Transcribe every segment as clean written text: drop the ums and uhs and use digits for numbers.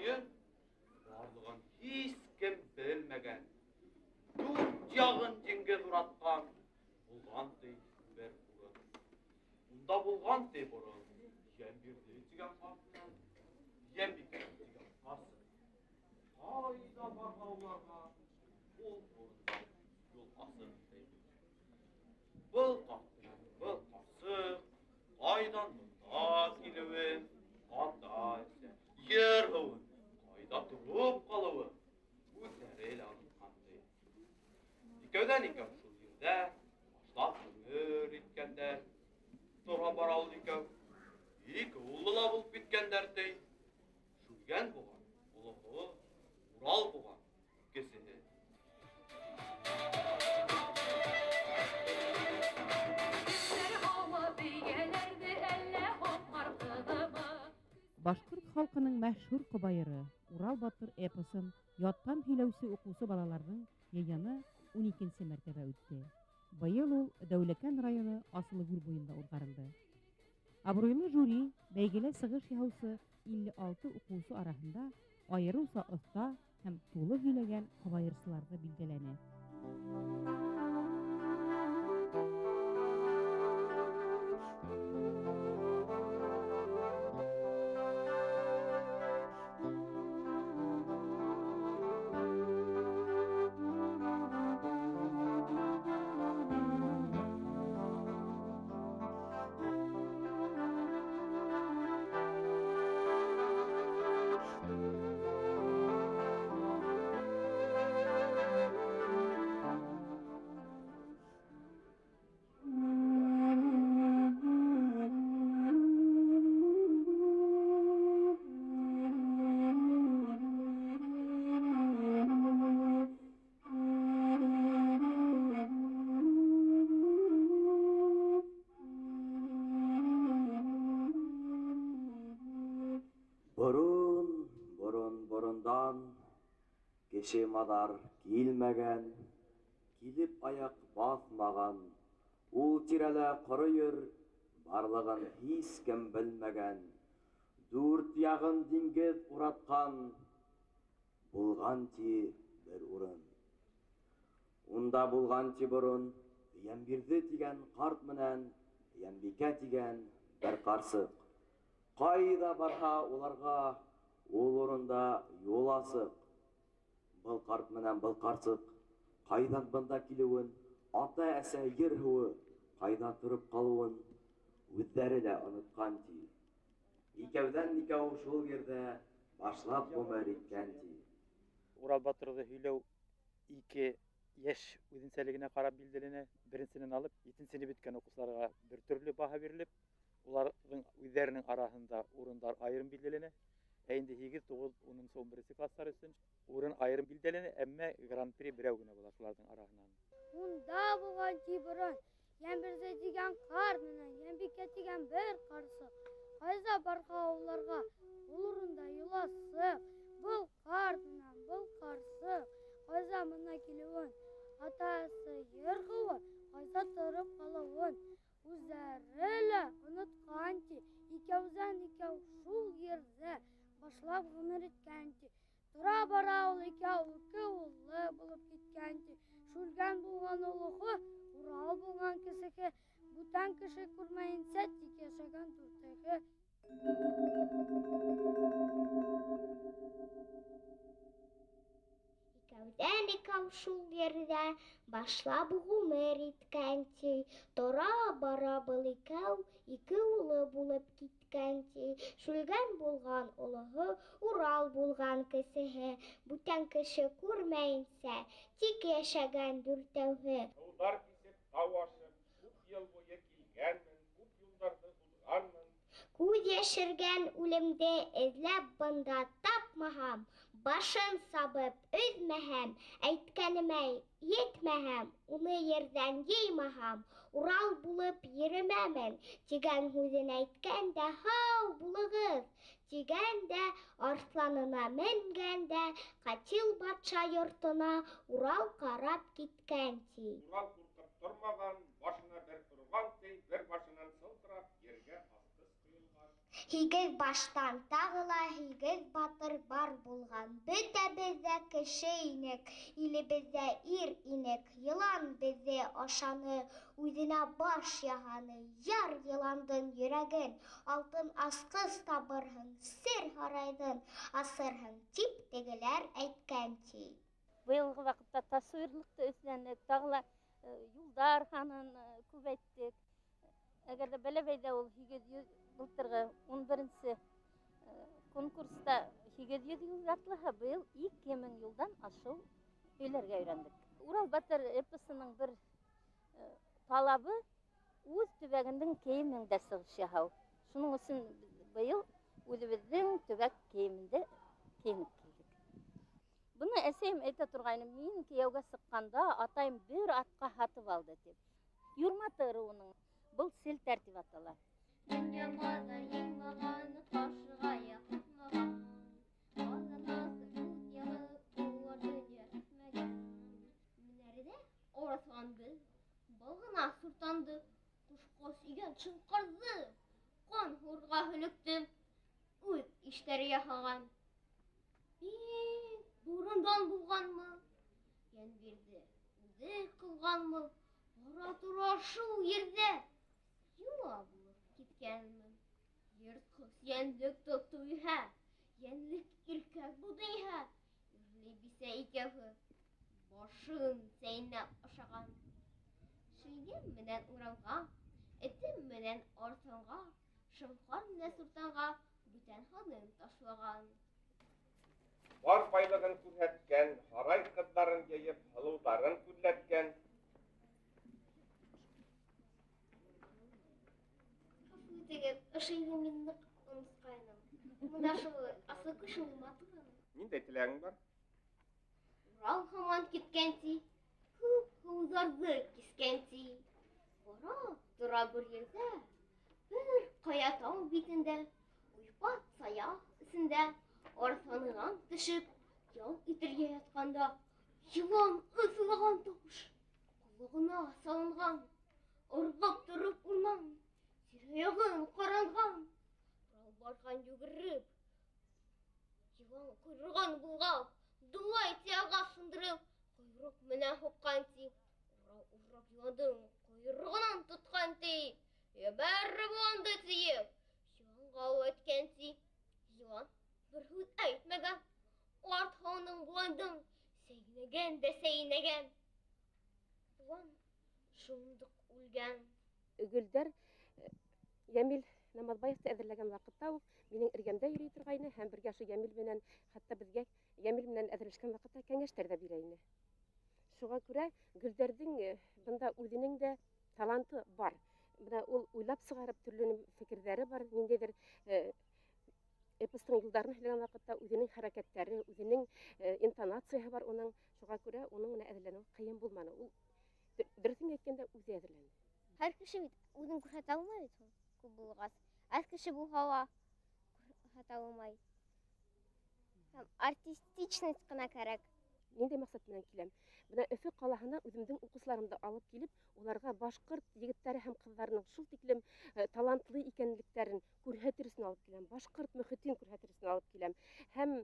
ер барлығын һис кем белмәгән. Дүрт яғын диңгеҙ уратҡан, булған ти бер урын. Унда булған ти борон Йәмбирҙе тигән ҡарт менән Йәмбикә тигән ҡарсыҡ. Ҡайҙа барһа уларға, ул урында юл асыҡ ти. Был ҡарт менән был ҡарсыҡ ҡайҙан бында килеүен, ата-әсә, ер һыуын ҡайҙа тороп ҡалыуын үҙҙәре лә онотҡан ти. Икәүҙән икәү шул ерҙә башлап ғүмер иткәндәр. Тора бара ул икәү ике уллы ла булып киткәндәр ти. Шүлгән булған олоһо, Урал булған кесеһе. Башҡорт халҡының мәшһүр ҡобайыры Урал батыр эпосын яттан һөйләүсе уҡыусы балаларҙың йыйыны 12-нсе мәртәбә үтте. Быйыл ул Дәүләкән районы Асылгүл буйында уҙғарылды. Абруйлы жюри бәйгелә сығыш яһаусы 56 уҡыусы араһында айырыуса оҫта һәм тулы һөйләгән ҡобайырсыларҙы билдәләне. Борон, борон, борондан кеше маҙар килмәгән, килеп аяҡ баҫмаған, ул тирәлә ҡоро ер барлығын һис кем белмәгән, дүрт яғын диңгеҙ уратҡан, булған ти бер урын. Унда булған ти борон Йәмбирҙе тигән ҡарт менән Йәмбикә тигән бер ҡарсыҡ. Ҡайҙа барһа уларға ул урында юл асыҡ. Был ҡарт менән был ҡарсыҡ ҡайҙан бында килеүен, ата-әсә ер һыуы ҡайҙа тороп ҡалыуын үҙҙәре лә онотҡан ти. Икәүҙән икәү шул ерҙә башлап ғүмер иткән ти. Урал батырҙы һөйләү ике йәш үҙенсәлегенә ҡарап билдәләнә. Беренсенән алып етенсене бөткән уҡыусыларға бер төрлө баһа бирелеп, уларҙың үҙҙәренең араһында урындар айырым билдәләнә. Ә инде 8, 9, 10, 11 класстар өсөн урын айырым билдәләнә, әммә гран-при берәү генә була шуларҙың араһынан. Унда булған ти борон Йәмбирҙе тигән ҡарт менән Йәмбикә тигән бер ҡарсыҡ. Ҡайҙа барһа уларға ул урында юл асыҡ. Был ҡарт менән был ҡарсыҡ ҡайҙа бында килеүен, ата-әсә ер һыуы ҡайҙа тороп ҡалыуын үҙҙәре лә онотҡан ти. Икәүҙән икәү шул ерҙә башлап ғүмер иткән ти. Тора бара ул икәү ике уллы булып киткән ти. Шүлгән булған олоһо, Урал булған кесеһе, бүтән кеше күрмәйенсә тик йәшәгән дүртеһе. Икәүҙән икәү шул ерҙә башлап ғүмер иткән ти. Тора бара был икәү ике улы булып киткән ти. Шүлгән булған олоһо, Урал булған кесеһе, бүтән кеше күрмәйенсә тик йәшәгән дүртәүһе. Һыуҙар кисеп, тау ашып, күп йыл буйы килгәнмен, күп юлдарҙы уҙғанмын. Күҙ йәшергән үлемде эҙләп бында тапмаһам, башын сабып өҙмәһәм, әйткәнемә етмәһәм, уны ерҙән йыймаһам, Урал булып йөрөмәмен, тигән һүҙен әйткән дә, һау булығыҙ, тигән дә, арыҫланына менгән дә, Ҡатил батша йортона Урал ҡарап киткән ти. Урал ҡурҡып тормаған, башына бер торған ти, бер башынан сылтырап ергә асҡыс ҡойолған. Һигеҙ баштан тағы ла һигеҙ батыр бар булған. Бөтәбеҙ ҙә кеше инек, илебеҙҙә ир инек. Йылан беҙҙе ашаны, үҙенә баш яһаны. Яр йыландың йөрәген, алтын асҡыс табырһың, сер һарайҙын асырһың, тип тегеләр әйткән ти. Быйылғы ваҡытта тасуирлыҡты өҫләнек, тағы ла юлдар һанын күбәйттек. Әгәр ҙә Бәләбәйҙә ул 800 былтырғы 11-нсе конкурста 800 юл ятлаһа, быйыл 2000 юлдан ашыу һөйләргә өйрәндек. Урал батыр эпосының бер талабы үҙ төбәгендең кейемендә сығыш яһау. Шуның өсөн быйыл үҙебеҙҙең төбәк кейемендә кейенеп килдек. Быны әсәйем әйтә торғайны, мин кейәүгә сыҡҡанда атайым бер атҡа һатып алды тип. Юрматы ырыуының был селтәр тип атала. Дөнья баҙар йыймаған, ҡашыға яҡмаған. Ҡаҙан аҫып ут яғып, улар донъя үҫмәгән. Менәрҙә арыҫланды, был ғына суртанды, ҡушҡа сөйгән шоңҡарҙы, ҡан һурға һөлөктө, үҙ иштәре яһаған. Бик борондан булғанмы, Йәнбирҙе үҙе ҡылғанмы, бара тора шул ерҙә йыла булып киткәнме? Йыртҡыс йәнлек тотто иһә, йәнлек иркәк булды иһә, ирле бисә икәүһе башын сәйнәп ашаған. Шүлгән менән Уралға, Этем менән Арыҫланға, Шоңҡар менән Суртанға бүтән һанын ташлаған. Бар байлығын күрһәткән, һарай ҡыҙҙарын йыйып, һылыуҙарын күҙләткән. Ғәфү итегеҙ, ошо өйҙө мин ныҡ онотҡайным. Бында шул асыл кеше матур. Ниндәй теләгең бар? Урал һаман киткән ти, күп һыуҙарҙы кискән ти. Бара тора бер ерҙә, бер ҡая тау битендә, уйпат сая эсендә, арыҫланынан төшөп, ял итергә ятҡанда, йылан ыҫылаған тауыш ҡолағына салынған, ырғып тороп урман, тирә-яғын ҡаранған. Урал барған йүгереп, йылан ҡойроғон болғап, дулай ти ағас һындырып, ҡойроҡ менән һуҡҡан ти. Урал урап йыландың ҡойроғонан тотҡан ти. Ебәр боланды тиеп, йыланға әйткән ти. Йылан бер һүҙ әйтмәгән, арт һанын боландың сәйнәгән дә сәйнәгән. Болан шундуҡ үлгән. Гөлдәр Йәмил Намаҙбаевты әҙерләгән ваҡытта уҡ минең эргәмдә йөрөй торғайны һәм бергә ошо Йәмил менән, хатта беҙгә Йәмил менән әҙерләшкән ваҡытта кәңәштәр ҙә бирә ине. Шуға күрә Гөлдәрҙең бында үҙенең дә таланты бар. Бына ул уйлап сығарып төрлө фекерҙәре бар, ниндәйҙер эпостың юлдарын һөйләгән ваҡытта үҙенең хәрәкәттәре, үҙенең интонацияһы бар уның. Шуға күрә уның менән әҙерләнеү ҡыйын булманы. Ул дөрөҫөн әйткәндә үҙе әҙерләнде. Һәр кеше бит үҙен күрһәтә алмай бит һуң, күп булғас. Әҙ кеше булһа ла күрһәтә алмай. Һәм артистичность ҡына кәрәк. Ниндәй маҡсат менән киләм? Бына Өфө ҡалаһына үҙемдең уҡыусыларымды алып килеп, уларға башҡорт егеттәре һәм ҡыҙҙарының шул тиклем талантлы икәнлектәрен күрһәтер өсөн алып киләм, башҡорт мөхитен күрһәтер өсөн алып киләм. Һәм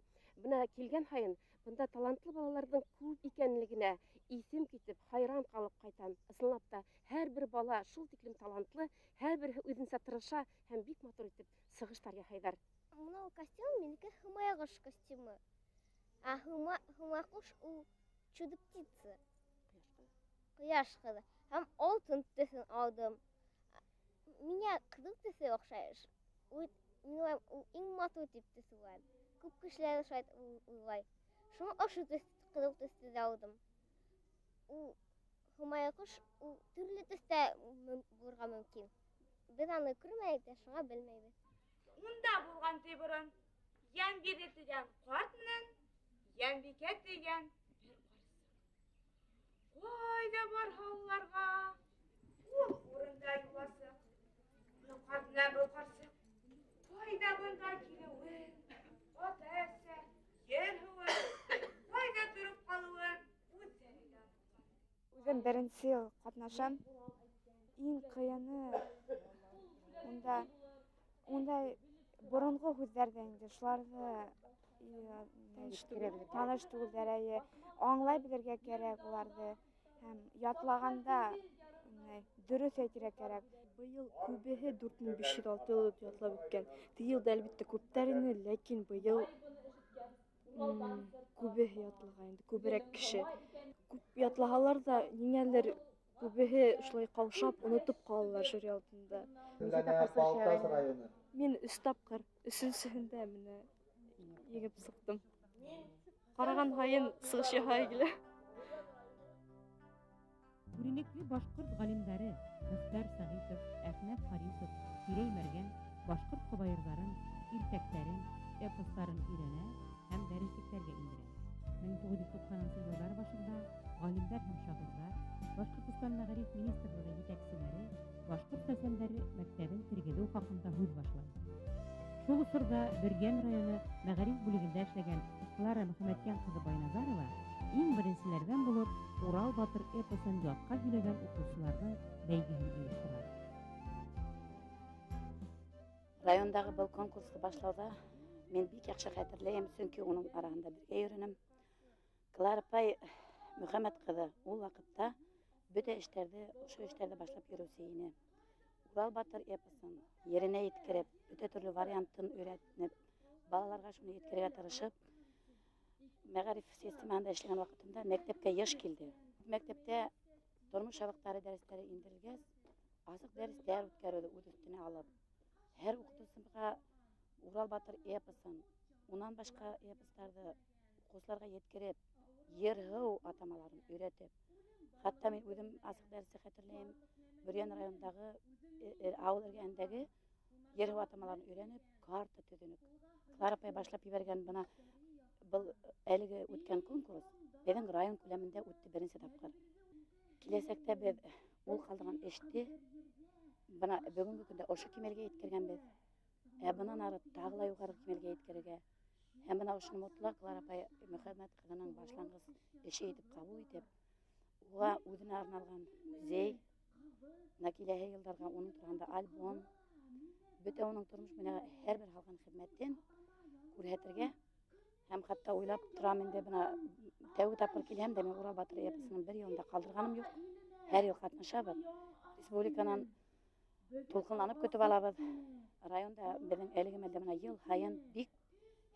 бына килгән һайын бында талантлы балаларҙың күп икәнлегенә иҫем китеп, хайран ҡалып ҡайтам. Ысынлап та, һәр бер бала шул тиклем талантлы, һәр береһе үҙенсә тырыша һәм бик матур итеп сығыштар яһайҙар. Мынау костюм минеке Һымайғош костюмы. Ә Һымайҡош ул чудо птица. Ҡояш ҡыҙы. Һәм алтын төҫөн алдым. Миңә ҡыҙыл төҫө оҡшай. Ул, мин уйлайым, ул иң матур тип төҫ уйлайым. Күп кешеләр шулай уйлай. Шуңа ошо төҫ, ҡыҙыл төҫтө ҙә алдым. Ул Һымайҡош ул төрлө төҫтә булырға мөмкин. Беҙ аны күрмәйек тә, шуңа белмәйбеҙ. Унда булған ти борон Йәнбирҙе тигән ҡарт менән Йәнбикә тигән бер ҡарсыҡ. Ҡайҙа барһа уларға, ул урында юласыҡ. Был ҡарт менән был ҡарсыҡ ҡайҙа бында килеүен, ата-әсә, ер һыуы, ҡайҙа тороп ҡалыуын үҙҙәре лә онотҡан. Үҙем беренсе йыл ҡатнашам. Иң ҡыйыны унда ундай Боронғо һүҙҙәрҙе инде шуларҙы таныш түгелдәр, әйе, аңлай белергә кәрәк уларҙы. Һәм ятлағанда дөрөҫ әйтергә кәрәк. Быйыл күбеһе 4506 йыл ятлап үткән. Теге йылда әлбиттә күптәр ине, ләкин быйыл күбеһе ятлаған инде, күберәк кеше. Күп ятлаһалар ҙа, ниңәлер күбеһе шулай ҡаушап, онотоп ҡалалар жюри алдында. Мин 3 тапҡыр, өсөнсөһөндә менә еңеп сыҡтым. Ҡараған һайын сығыш яһай килә. Күренекле башҡорт ғалимдары Мөхтәр Сәғитов, Әхнәф Харисов, Кирәй Мәргән башҡорт ҡобайырҙарын, иртәктәрен, эпостарын өйрәнә һәм дәреслектәргә индерә. 1990 йылдар башында ғалимдар һәм шағирҙар, Башҡортостан мәғариф министрлығы етәкселәре башҡорт сәсәндәре мәктәбен тергеҙеү хаҡында һүҙ башлай. Шул осорҙа Бөрйән районы мәғариф бүлегендә эшләгән Клара Мөхәммәтйән ҡыҙы Байназарова иң беренселәрҙән булып Урал батыр эпосын ятҡа һөйләгән уҡыусыларҙың бәйгеһен ойоштора. Райондағы был конкурсты башлауҙа мин бик яҡшы хәтерләйем, сөнки уның араһында бергә йөрөнөм. Клара апай Мөхәммәт ҡыҙы ул ваҡытта бөтә эштәрҙе, ошо эштәрҙе башлап йөрөүсе ине. Урал батыр эпосын еренә еткереп, бөтә төрлө вариантын өйрәтеп, балаларға шуны еткерергә тырышып, мәғариф системаһында эшләгән ваҡытында мәктәпкә йыш килде. Мәктәптә тормош һабаҡтары дәрестәре индерелгәс, асыҡ дәрестәр үткәреүҙе үҙ өҫтөнә алып, һәр уҡытыусыға Урал батыр эпосын, унан башҡа эпостарҙы уҡыусыларға еткереп, ер-һыу атамаларын өйрәтеп, хатта мин үҙем асыҡ дәресте хәтерләйем, Бөрйән районындағы ауыл эргәһендәге ер-һыу атамаларын өйрәнеп, карта төҙөнөк. Клара апай башлап ебәргән бына был әлеге үткән конкурс беҙҙең район күләмендә үтте беренсе тапҡыр. Киләсәктә беҙ ул ҡалдырған эште бына бөгөнгө көндә ошо кимәлгә еткергәнбеҙ. Ә бынан ары тағы ла юғары кимәлгә еткерергә. Һәм бына ошоно мотлаҡ Клара апай Мөхәммәт ҡыҙының башланғыс эше итеп ҡабул итеп, уға үҙенә арналған музей, бына киләһе йылдарға уның тураһында альбом, бөтә уның тормош менән һәр бер һалған хеҙмәтен күрһәтергә. Һәм хатта уйлап торам инде, бына тәүге тапҡыр килһәм дә мин Урал батыр эпосының бер йылын да ҡалдырғаным юҡ. Һәр йыл ҡатнашабыҙ. Республиканан тулҡынланып көтөп алабыҙ. Районда беҙҙең әлеге мәлдә бына йыл һайын бик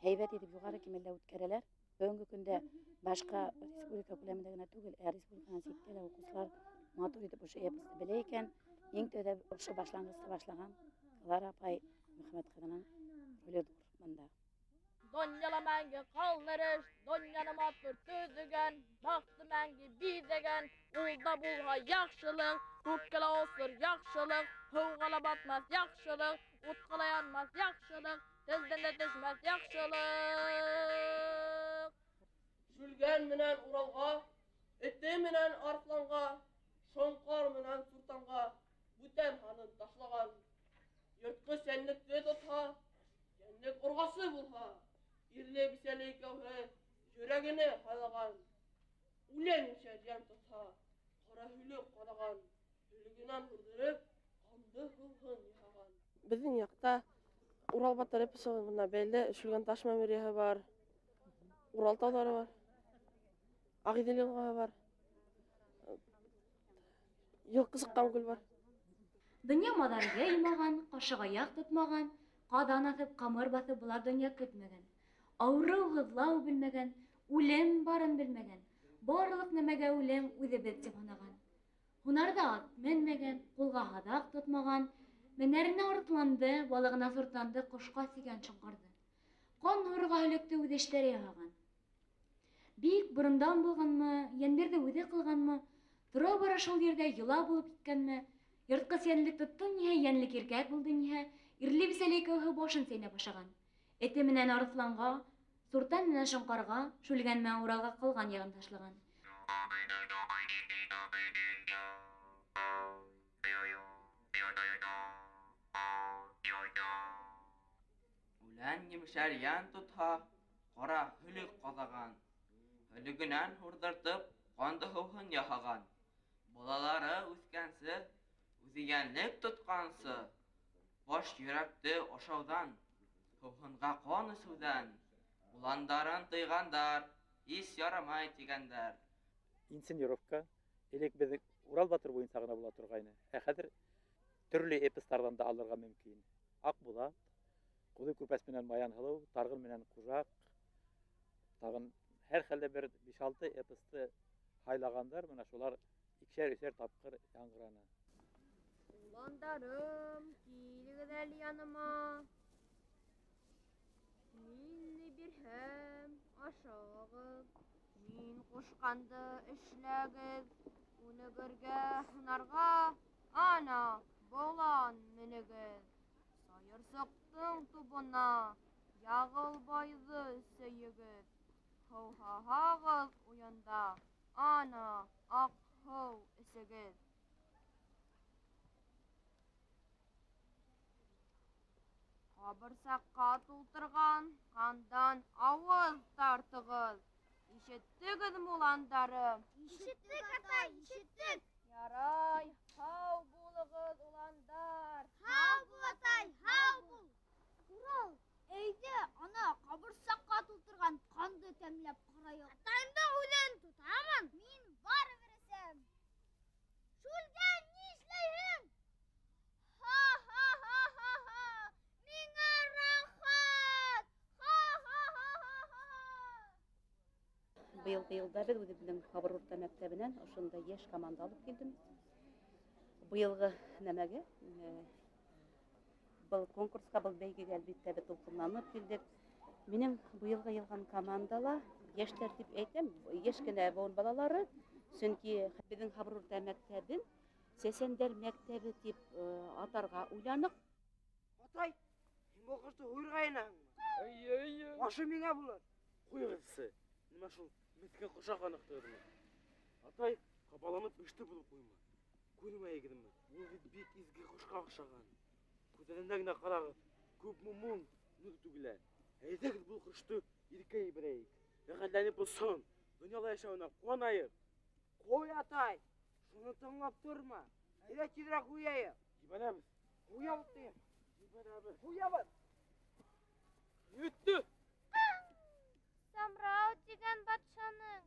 һәйбәт итеп юғары кимәлдә үткәрәләр. Бөгөнгө көндә башҡа республика күләмендә генә түгел, ә республиканан ситтә лә уҡыусылар матур итеп ошо эпосты белә икән. Иң тәүҙә ошо башланғысты башлаған Клара апай Мөхәммәт ҡыҙының роле ҙур бында. Донъяла мәңге ҡалыр эш, донъяны матур төҙөгән, баҡты мәңге биҙәгән, ул да булһа яҡшылыҡ, күккә лә осор яҡшылыҡ, һыуға ла батмаҫ яҡшылыҡ, утҡа ла янмаҫ яҡшылыҡ, телдән дә төшмәҫ яҡшылыҡ. Шүлгән менән Уралға, эте менән Арыҫланға, Шоңҡар менән Суртанға бүтән һанын ташлаған. Йыртҡыс йәнлекте тотһа, йәнлек урғасы булһа, ирле-бисәле икәүһе йөрәгене һайлаған. Үлән мишәр йән тотһа, ҡара һөлөк ҡаҙаған, һөлөгөнән һурҙырып, ҡанды һыуһын яһаған. Беҙҙең яҡта Урал батыр эпосы менән бәйле Шүлгән таш мәмерйәһе бар, Урал тауҙары бар, Ағиҙел йылғаһы бар, Йылҡы сыҡҡан күл бар. Донъя маҙар йыймаған, ҡашығаяҡ тотмаған, ҡаҙан аҫып, ҡамыр баҫып былар донъя көтмәгән. Ауырыу, һыҙлау белмәгән, үлем барын белмәгән, барлыҡ нәмәгә үлем үҙебеҙ тип һанаған. Һунарҙа ат менмәгән, ҡулға һаҙаҡ тотмаған, менәренә арыҫланды, балығына суртанды, ҡошҡа сигән шоңҡарҙы. Ҡан һурға һөлөктө үҙ эштәре яһаған. Бик борондан булғанмы, Йәнбирҙе үҙе ҡылғанмы, тора бара шул ерҙә йола булып киткәнме, йыртҡыс йәнлек тотто ниһә, йәнлек иркәк булды ниһә, ирле-бисәле икәүһе башын сәйнәп ашаған. Эте менән арыҫланға, суртан менән шоңҡарға, шүлгән менән Уралға ҡалған яғын ташлаған. Үлән емешәр йән тотһа, ҡара һөлөк ҡаҙаған. Һөлөгөнән һурҙыртып, ҡанды һыуһын яһаған. Балалары үҫкәнсе, үҙе йәнлек тотҡансы, баш йөрәкте ашауҙан Һыуһынға ҡан эсеүҙән уландарын тыйғандар, һис ярамай тигәндәр. Инсценировка элек беҙҙең Урал батыр буйынса ғына була торғайны. Ә хәҙер төрлө эпостарҙан да алырға мөмкин. Аҡбуҙат, Ҡуҙы Күпәс менән Маян һылыу, Тарғын менән Ҡужаҡ, тағын һәр хәлдә бер 5-6 эпосты һайлағандар, бына шулар икешәр-өсәр тапҡыр яңғыраны. Уландарым, килегеҙ әле яныма. Мин ни бирһәм, ашағыҙ. Мин ҡушҡанды эшләгеҙ. Күнегергә һунарға, ана, болан менегеҙ. Сайырсыҡтың тубына Яғылбайҙы сөйөгөҙ. Һыуһаһағыҙ уйында, ана, аҡ һыу эсегеҙ. Ҡабырсаҡҡа тултырған ҡандан ауыҙ тартығыҙ. Ишеттегеҙме, уландарым? Ишеттек, атай, ишеттек. Ярай, һау булығыҙ, уландар. Һау бул, атай, һау бул. Урал, әйҙә, ана, ҡабырсаҡҡа тултырған ҡанды тәмләп ҡарайыҡ. Атайымдың үҙен тотамын, мин барыбер эсәм. Шүлгән, ни эшләйһең? Ха-ха-ха-ха-ха! Миңә рәхәт! Ха-ха-ха-ха-ха! Быйылғы йылда беҙ үҙебеҙҙең Һабыр урта мәктәбенән ошондай йәш команда алып килдем. Быйылғы нәмәгә, был конкурсҡа, был бәйгегә әлбиттә беҙ тулҡынланып килдек. Минең быйылғы йыйылған командала йәштәр тип әйтәм, йәш кенә быуын балалары, сөнки беҙҙең Һабыр урта мәктәбен Сәсәндәр мәктәбе тип атарға уйланыҡ. Атай, һин был ҡошто һуйырға инәһеңме? Эйе, эйе. Ашы миңә булыр. Ҡуйығыҙсы, нимә шул меҫкен ҡошаҡ аныҡтығыҙмы? Атай, ҡабаланып эште булып ҡуйма. Күрмәйегеҙме? Ул бит бик изге ҡошҡа оҡшаған. Күҙҙәренә генә ҡарағыҙ, күпме моң нур түгелә. Әйҙәгеҙ был ҡошто иркә ебәрәйек. Рәхәтләнеп осһон, донъяла йәшәүенә ҡыуанайыҡ. Ҡуй, атай, шуны тыңлап торма. Әйҙә тиҙерәк ҡуяйыҡ. Ебәрәбеҙ. Ҡуябыҙ тием. Ебәрәбеҙ. Ҡуябыҙ. Етте. Самрау тигән батшаның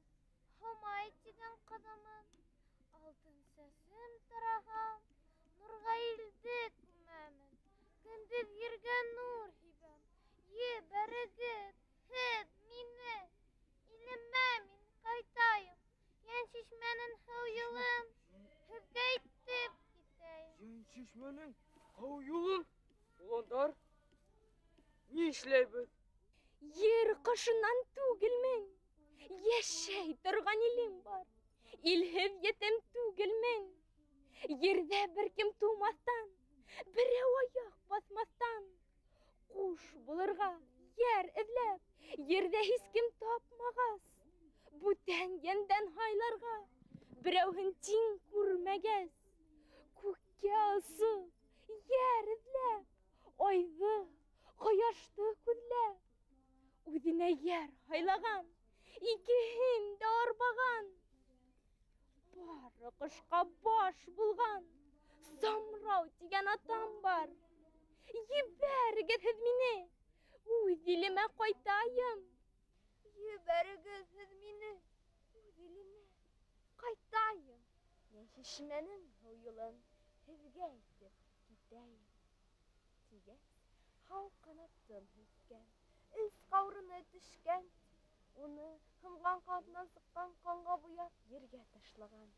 Һомай тигән ҡыҙымын, алтын сәсем тараһам, нурға илде күмәмен, көндөҙ ергә нур һибәм. Ебәрегеҙ һеҙ мине, илемә мин ҡайтайым, йән шишмәнең һыу юлын һеҙгә әйтеп китәйем. Йән шишмәнең һыу юлын? Уландар, ни эшләйбеҙ? Ер ҡошонан түгелмен, йәшәй торған илем бар. Илһеҙ етем түгелмен. Ерҙә бер кем тыумаҫтан, берәү аяҡ баҫмаҫтан, ҡуш булырға йәр эҙләп, ерҙә һис кем тапмағас, бүтән йәндән һайларға берәүһен тиң күрмәгәс, күккә осоп, йәр эҙләп, айҙы, ҡояшты күҙләп, үҙенә йәр һайлаған, икеһен дә арбаған, бары ҡошҡа баш булған Самрау тигән атам бар. Ебәрегеҙ һеҙ мине, үҙ илемә ҡайтайым. Ебәрегеҙ һеҙ мине, үҙ илемә ҡайтайым. Йән шишмәнең һыу юлын һеҙгә әйтеп китәйем. Тигәс, һау ҡанатын һелккән, өс ҡаурыны төшкән, уны һынған ҡанатынан сыҡҡан ҡанға буяп ергә ташлаған.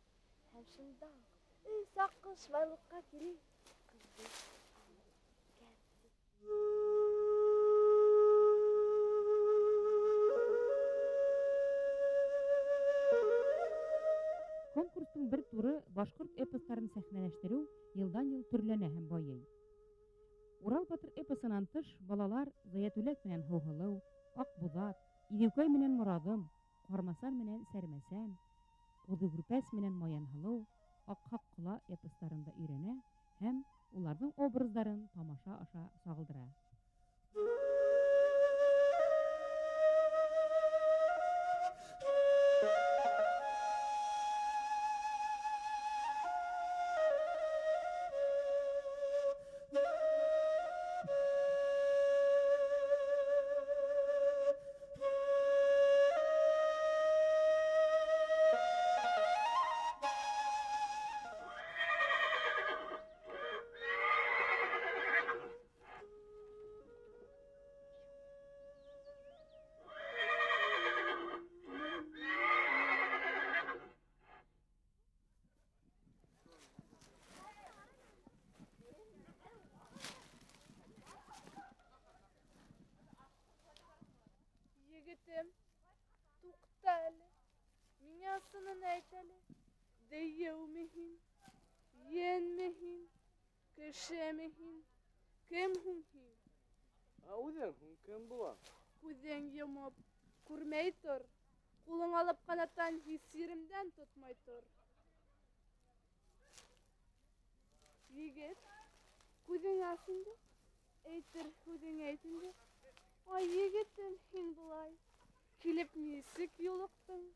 Һәм шунда уҡ өс аҡҡош байлыҡҡа килеп, ҡыҙҙы алып киткән. Конкурстың бер туры башҡорт эпостарын сәхнәләштереү йылдан-йыл төрләнә һәм байый. Урал батыр эпосынан тыш балалар Зәйәтүләк менән Һыуһылыу, Аҡбуҙат, Иҙеүкәй менән Мораҙым, Ҡармасан менән Сәрмәсән, Ҡуҙы Күрпәс менән Маян һылыу, Аҡһаҡ ҡола эпостарын да өйрәнә һәм уларҙың образдарын тамаша аша сағылдыра. Сынын әйт әле, дейеүме һин, енме һин, кешеме һин, кем һуң һин? Ә үҙең һуң кем була? Күҙең йомоп, күрмәй тор, ҡулың алып ҡанаттан һис еремдән тотмай тор. Егет, күҙең ас инде, әйтер һүҙең әйт инде. Ай, егетем, һин былай килеп нисек юлыҡтың?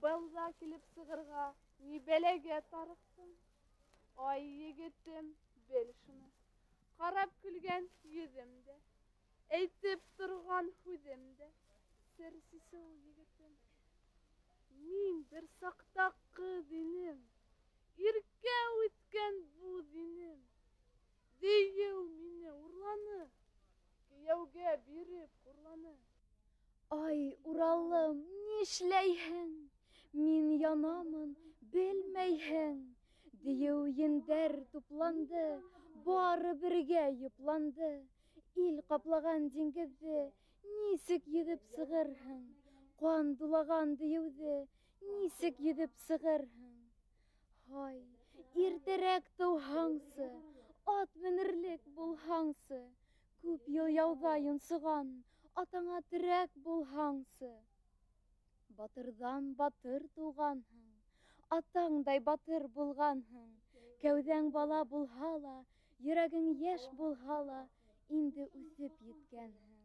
Былда килеп сығырға ни бәләгә тарыҡтың? Ай, егетем, бел шуны, ҡарап көлгән йөҙөм дә, әйтеп торған һүҙем дә сер сисеү, егетем. Мин бер саҡта ҡыҙ инем, иркә үткән буҙ инем. Дейеү мине урланы, кейәүгә биреп хурланы. Ай, Уралым, нишләйһең? Мин янамын, белмәйһең. Дейеү ендәр тупланды, бары бергә йопланды. Ил ҡаплаған диңгеҙҙе нисек йөҙөп сығырһың? Ҡан дулаған дейеүҙе нисек йөҙөп сығырһың? Һай, иртәрәк тыуһаңсы, ат менерлек булһаңсы, күп йыл яуҙа йонсоған атаңа терәк булһаңсы. Батырҙан батыр тыуғанһың, атаңдай батыр булғанһың. Кәүҙәң бала булһа ла, йөрәгең йәш булһа ла, инде үҫеп еткәнһең.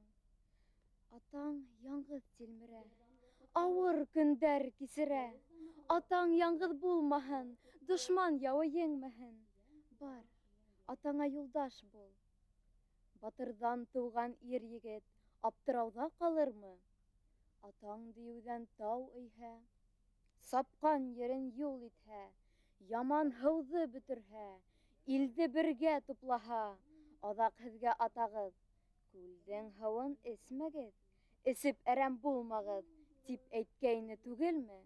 Атаң яңғыҙ тилмерә, ауыр көндәр кисерә. Атаң яңғыҙ булмаһын, дошман яуы еңмәһен. Бар, атаңа юлдаш бул. Батырҙан тыуған ир егет аптырауҙа ҡалырмы? Атаң дейеүҙән тау өйһә, сапҡан ерен юл итһә, яман һыуҙы бөтөрһә, илде бергә туплаһа, аҙаҡ һеҙгә атағыҙ, күлдең һыуын эсмәгеҙ, эсеп әрәм булмағыҙ, тип әйткәйне түгелме?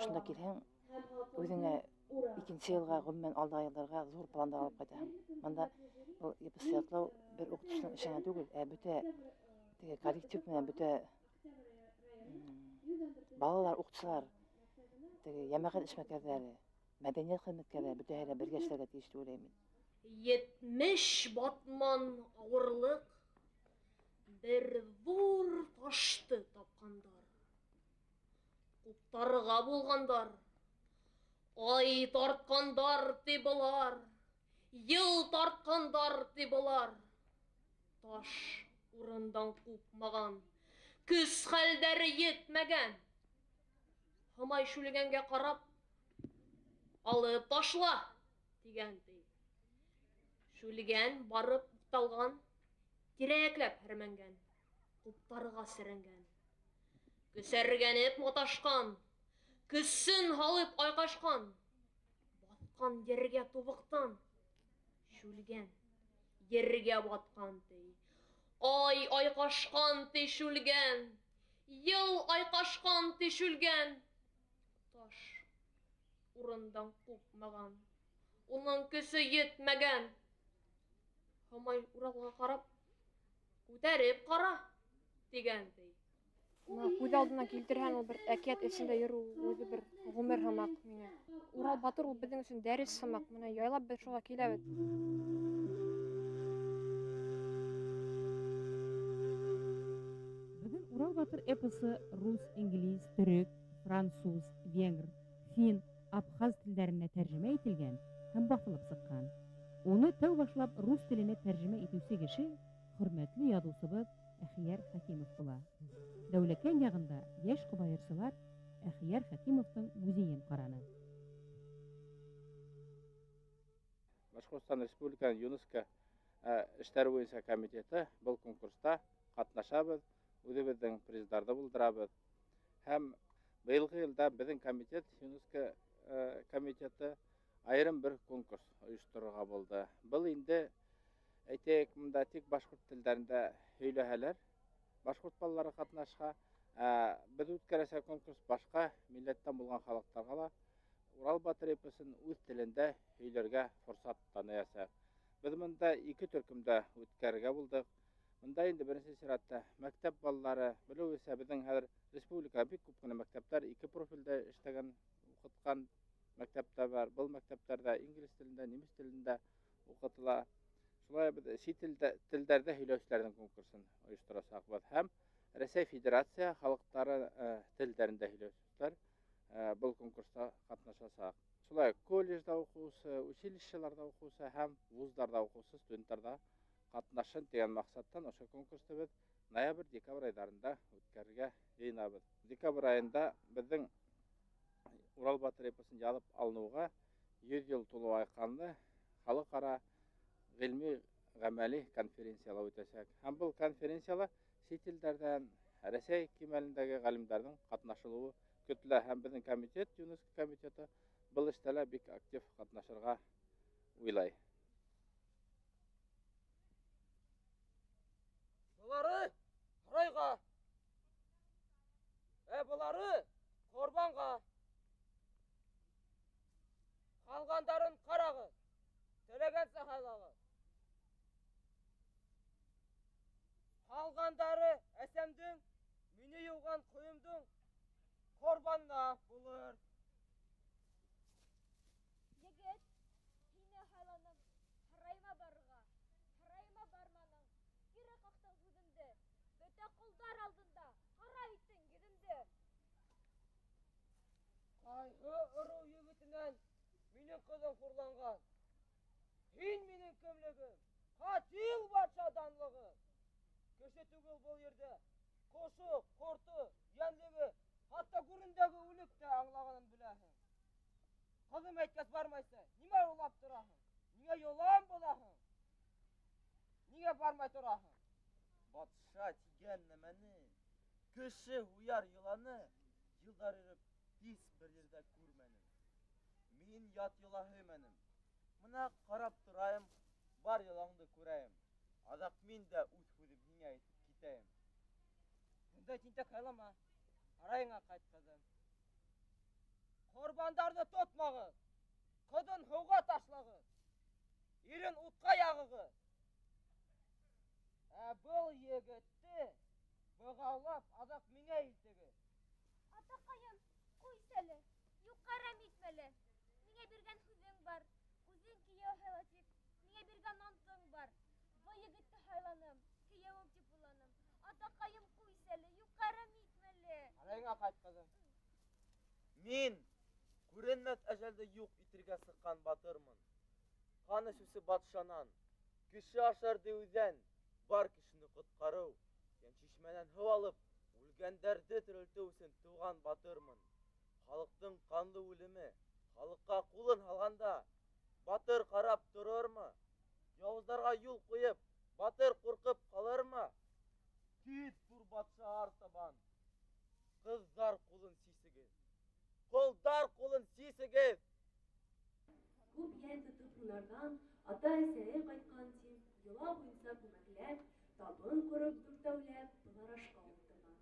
Шунда килһәң, үҙеңә икенсе йылға, ғөмүмән, алдағы йылдарға ҙур пландар алып ҡайтаһың. Бында был эпос ятлау бер уҡытыусының эше генә түгел, ә бөтә теге коллектив менән бөтә балалар, уҡытыусылар, теге йәмәғәт эшмәкәрҙәре, мәҙәниәт хеҙмәткәрҙәре бөтәһе лә бергә эшләргә тейеш тип уйлайым мин. 70 батман ауырлыҡ бер ҙур ташты тапҡандар. Ҡуптарға булғандар, ай тартҡандар ти былар, йыл тартҡандар ти былар. Таш урындан ҡупмаған, көс хәлдәре етмәгән. Һомай Шүлгәнгә ҡарап, алып ташла, тигән ти. Шүлгән барып туҡталған, тирә-яҡлап һәрмәнгән, ҡуптарға серәнгән. Көсәргәнеп маташҡан, көсөн һалып айҡашҡан, баҫҡан ергә тубыҡтан, Шүлгән ергә батҡан ти. Ай айҡашҡан ти Шүлгән, йыл айҡашҡан ти Шүлгән. Таш урындан ҡупмаған, уның көсө етмәгән. Һомай Уралға ҡарап, күтәреп ҡара, тигән ти. Күҙ алдына килтерһәң, ул бер әкиәт эсендә йөрөү үҙе бер ғүмер һымаҡ миңә. Урал батыр ул беҙҙең өсөн дәрес һымаҡ. Мына яйлап беҙ шуға киләбеҙ. Бөгөн Урал батыр эпосы рус, инглиз, төрөк, француз, венгр, фин, абхаз телдәренә тәржемә ителгән һәм баҫылып сыҡҡан. Уны тәү башлап рус теленә тәржемә итеүсе кеше хөрмәтле яҙыусыбыҙ Әхиәр Хәкимов була. Дәүләкән яғында йәш ҡобайырсылар Әхиәр Хәкимовтың музейын ҡараны. Башҡортостан Республикаһының ЮНЕСКО эштәре буйынса комитеты был конкурста ҡатнашабыҙ, үҙебеҙҙең приздарҙы булдырабыҙ. Һәм быйылғы йылда беҙҙең комитет, ЮНЕСКО комитеты айырым бер конкурс ойошторҙо. ойошторорға булды. Был инде әйтәйек, монда тик башҡорт телдәрендә һөйләһәләр, башҡорт балалары ҡатнашһа, беҙ үткәрәсәк конкурс башҡа милләттән булған халыҡтарға ла Урал батыр эпосын үҙ телендә һөйләргә форсат таныясаҡ. Беҙ монда ике төркөмдә үткәрергә булдыҡ. Монда инде беренсе сиратта мәктәп балалары, белеүебеҙсә, беҙҙең хәҙер республикала бик күп кенә мәктәптәр ике профилдә эшләгән, уҡытҡан мәктәптәр бар. Был мәктәптәрҙә инглиз телендә, немец телендә уҡытыла. Шулай беҙ сит телдәрҙә һөйләүселәрҙең конкурсын ойошторасаҡбыҙ һәм Рәсәй Федерация халыҡтары телдәрендә һөйләүселәр был конкурста ҡатнашасаҡ. Шулай колледжда уҡыусы, училищеларҙа уҡыусы һәм вуздарҙа уҡыусы студенттарҙа ҡатнашын тигән маҡсаттан ошо конкурсты беҙ ноябрь-декабрь айҙарында үткәрергә йыйынабыҙ. Декабрь айында беҙҙең Урал батыр эпосын яҙып алыныуға 100 йыл тулыу айҡанлы халыҡ-ара ғилми ғәмәли конференцияла үтәсәк. Һәм был конференцияла сит илдәрҙән Рәсәй кимәлендәге ғалимдарҙың ҡатнашылыуы көтөлә. Һәм беҙҙең комитет, ЮНЕСКО комитеты был эштә лә бик актив ҡатнашырға уйлай. Былары һарайға, ә былары ҡорбанға. Ҡалғандарын ҡарағыҙ, теләгәнсә һайлағыҙ. Ҡалғандары әсәмдең, мине йыуған ҡойомдоң ҡорбанына булыр. Егет, һине һайланым, һарайыма барырға. Һарайыма барманың, кире ҡаҡтың һүҙемде. Бөтә ҡолдар алдында ҡара иттең йөҙөмдө. Ҡайһы ырыу егетенән минең ҡыҙым хурланған? Һин минең кемлегем? Ҡатил батша данлығы. Кеше түгел был ерҙә. Ҡошо, ҡорто, йәнлеге, хатта күрендәге үлек тә аңлағанын беләһең. Ҡыҙым әйткәс бармайса, нимә уйлап тораһың? Ниңә йолан булаһың? Ниңә бармай тораһың? Батша тигән нәмәне, кеше һуяр йыланы йылдар йөрөп һис бер ерҙә күрмәнем. Мин ят йола һөймәнем. Мына ҡарап торайым, бар йолаңды күрәйем. Аҙаҡ мин дә үҙ һүҙем һиңә әйтеп китәйем. Бындай тинтәк һайлама, һарайыңа ҡайт, ҡыҙым. Ҡорбандарҙы тотмағыҙ, ҡыҙын һыуға ташлағыҙ, ирен утҡа яғығыҙ. Ә был егетте бығаулап аҙаҡ миңә илтегеҙ. Атаҡайым, ҡуйсы әле, юҡҡа әрәм итмә әле. Миңә биргән һүҙең бар, үҙең кейәү һайла тип, миңә биргән антың бар. Был егетте һайланым, кейәүем тип уйланым. Атаҡайым, ҡуйсы әле, юҡҡа әрәм итмә әле. Һарайыңа ҡайт, ҡыҙым. Мин күренмәҫ әжәлде юҡ итергә сыҡҡан батырмын. Ҡан эсеүсе батшанан, кеше ашар диүҙән бар кешене ҡотҡарыу, йәншишмәнән һыу алып, үлгәндәрҙе терелтеү өсөн тыуған батырмын. Халыҡтың ҡанлы үлеме халыҡҡа ҡулын һалғанда батыр ҡарап торормо? Яуыздарға юл ҡуйып, батыр ҡурҡып ҡалырмы? Кит, ҙур батша артабан, ҡыҙҙар ҡулын сисегеҙ, ҡолдар ҡулын сисегеҙ. Күп йән тотоп һунарҙан ата-әсәһе ҡайтҡан тип, йола буйынса күмәкләп, табын ҡороп дүртәүләп былар ашҡа ултырған.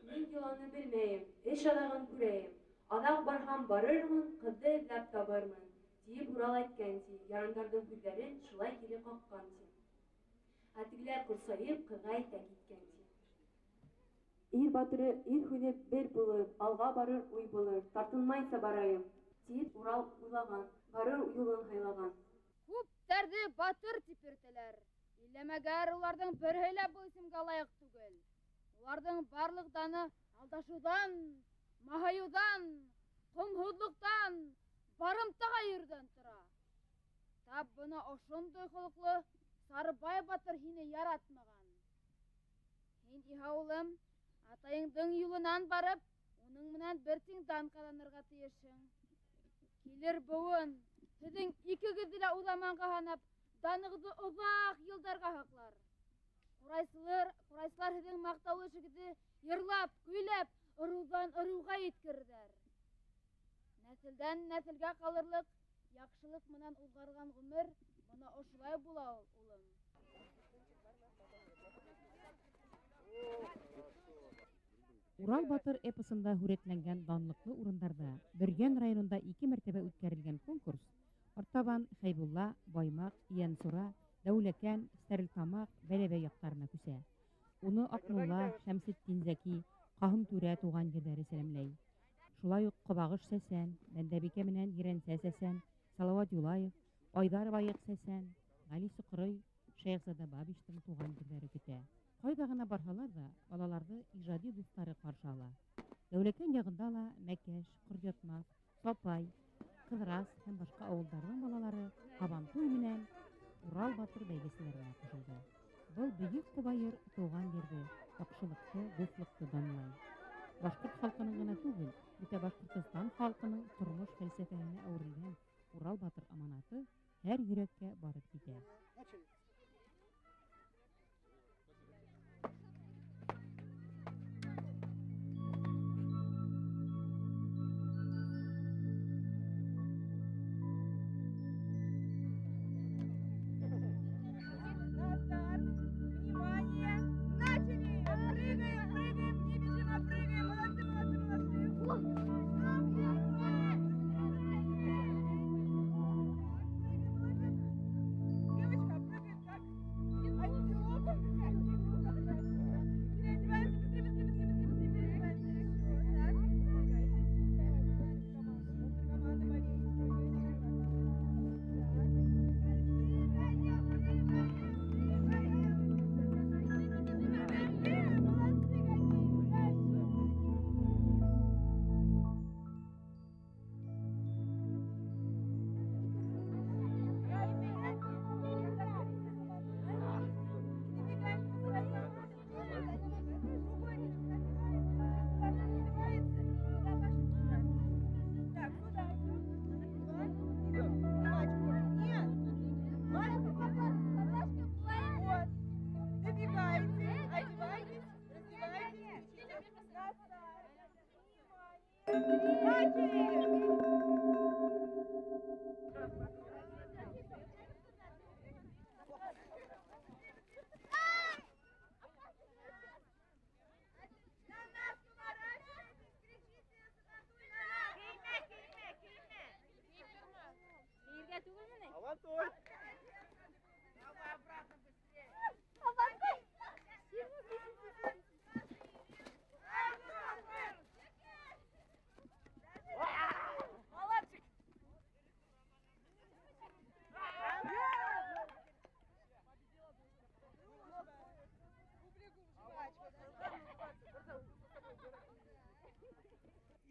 Мин йоланы белмәйем, эш аҙағын күрәйем. Аҙаҡ барһам барырмын, ҡыҙҙы эҙләп табырмын, тиеп Урал әйткән ти, ярандарҙың һүҙҙәрен шулай кире ҡаҡҡан ти. Ә тегеләр ҡурсайып ҡыҙға әйтә киткән ти. Ир батыры ир һүҙе бер булыр, алға барыр уй булыр, тартынмайса барайым, тип Урал уйлаған, барыр юлын һайлаған. Күптәрҙе батыр тип йөрөтәләр. Иләмәгәр уларҙың береһе лә был исемгә лайыҡ түгел. Уларҙың барлыҡ даны алдашыуҙан, маһайыуҙан, ҡомһоҙлоҡтан, барымтаға йөрөүҙән тора. Тап бына ошондай холоҡло Сарыбай батыр һине яратмаған. Һин, иһә улым, атайыңдың юлынан барып, уның менән бер тиң дан ҡаҙанырға тейешһең. Килер быуын һеҙҙең икегеҙҙе лә уҙаманға һанап, данығыҙҙы оҙаҡ йылдарға һаҡлар. Ҡурайсылар һеҙҙең маҡтаулы эшегеҙҙе йырлап, көйләп, ырыуҙан ырыуға еткерерҙәр. Нәҫелдән нәҫелгә ҡалырлыҡ Яҡшылыҡ менән уҙғарған ғүмер бына ошолай була ул, улым. Урал батыр эпосында һүрәтләнгән данлыҡлы урындарҙа Бөрйән районында 2 мәртәбә үткәрелгән конкурс артабан Хәйбулла, Баймаҡ, Ейәнсура, Дәүләкән, Стәрлетамаҡ, Бәләбәй яҡтарына күсә. Уны Аҡмулла, Шәмсетдин Зәки, Ҡаһым Түрә тыуған ерҙәре сәләмләй. Шулай уҡ Ҡобағыш Сәсән, Бәндәбикә менән Ерәнсә Сәсән, Салауат Юлаев, Айҙар Байыҡ Сәсән, Ғәли Соҡорой, Шәйехзада Бабичтың тыуған ерҙәре көтә. Ҡайҙа ғына барһалар ҙа, балаларҙы ижади дуҫтары ҡаршы ала. Дәүләкән яғында ла Мәкәш, Ҡоръятмаҫ, Сапай, Ҡыҙырас һәм башҡа ауылдарҙың балалары һабантуй менән Урал батыр бәйгеселәренә ҡушылды. Был бөйөк ҡобайыр тыуған ерҙе, яҡшылыҡты, дуҫлыҡты данлай. Башҡорт халҡының ғына түгел, бөтә Башҡортостан халҡының тормош фәлсәфәһенә әүерелгән Урал батыр аманаты һәр йөрәккә барып етә.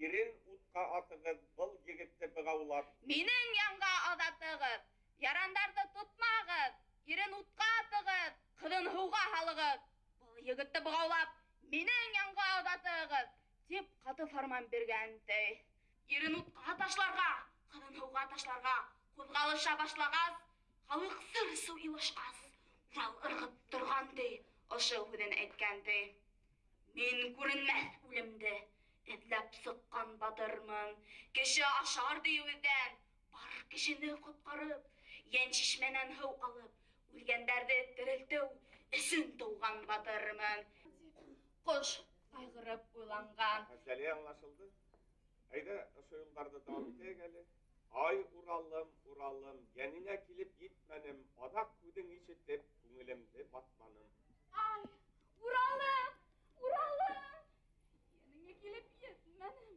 Ирен утҡа атығыҙ, был егетте бығаулап. Минең янға оҙатығыҙ, ярандарҙы тотмағыҙ, ирен утҡа атығыҙ, ҡыҙын һыуға һалығыҙ. Был егетте бығаулап, минең янға оҙатығыҙ, тип ҡаты фарман биргән ти. Ирен утҡа ташларға, ҡыҙын һыуға ташларға ҡуҙғалыша башлағас, халыҡ сыр-сыу илашҡас, Урал ырғып торған ти, ошо һүҙен әйткән ти. Мин күренмәҫ үлемде эҙләп сыҡҡан батырмын, кеше ашар дейеүҙән, бар кешене ҡотҡарып, йән шишмәнән һыу алып, үлгәндәрҙе терелтеү өсөн тыуған батырмын. Ҡош ҡайғырып уйланған. Мәсьәлә аңлашылды. Әйҙә, ошо юлдарҙы дауам итәйек әле. Ай, Уралым, Уралым, йәненә килеп етмәнем, аҙаҡ һүҙең ишетеп, күңелемде баҫманым. Ай, Уралым, Уралым, йәнеңә килеп етмәнем,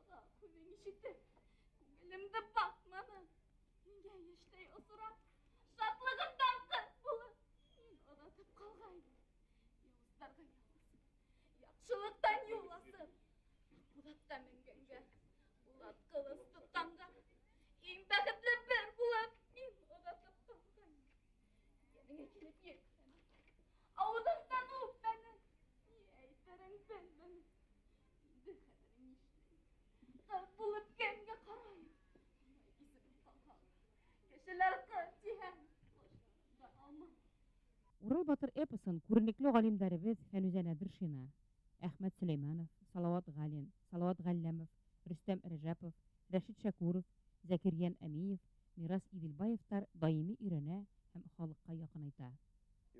аҙаҡ һүҙең ишетеп, күңелемде баҫманым. Һиңә йәштәй осрап, шатлығымдан ҡыҙ булып, мин оҙатып ҡалғайным. Яуыздарға яуыз, яҡшылыҡтан юл асып, Аҡбуҙатта менгәнгә, булат ҡылыс тотҡанға, иң бәхетле бер булып, мин оҙатып ҡалғайным. Йәнеңә килеп етмәнем, ауыҙыңдан үпмәнем, ни әйтерең белмәнем. Инде хәҙер нишләйем? Ҡыҙ булып кемгә ҡарайым? Ундай исемем ҡалһа ла, кешеләр ҡыҙ тиһәм, башымда алмам. Урал батыр эпосын күренекле ғалимдарыбыҙ Фәнүзә Нәҙершина, Әхмәт Сөләймәнов, Салауат Ғалин, Салауат Ғәлләмов, Рөстәм Рәжәпов, Рәшит Шәкүров, Зәкирйән Әмиев, Мирас Иҙелбаевтар даими өйрәнә һәм халыҡҡа яҡынайта.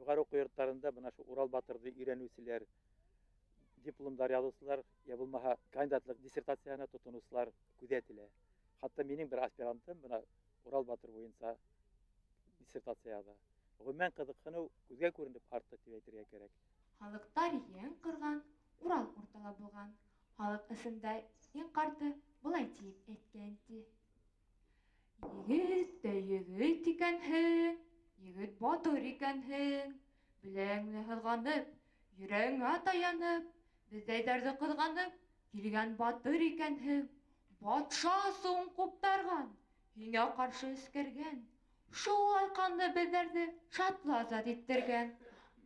Юғары уҡыу йорттарында бына ошо Урал батырҙы өйрәнеүселәр, дипломдар яҙыусылар, йә булмаһа кандидатлыҡ диссертацияһына тотоноусылар күҙәтелә. Хатта минең бер аспирантым бына Урал батыр буйынса диссертация яҙа. Ғөмүмән, ҡыҙыҡһыныу күҙгә күренеп артты тип әйтергә кәрәк. Халыҡтар йыйын ҡорған, Урал уртала булған. Халыҡ эсендә иң ҡарты былай тиеп әйткән ти. Егет тә егет икәнһең, егет батыр икәнһең. Беләңне һыҙғанып, йөрәгеңә таянып, беҙҙәйҙәрҙе ҡыҙғанып, килгән батыр икәнһең. Батша асыуын ҡуптарған, һиңә ҡаршы эскергән. Шулай ҡанлы беҙҙәрҙе шатлы азат иттергән.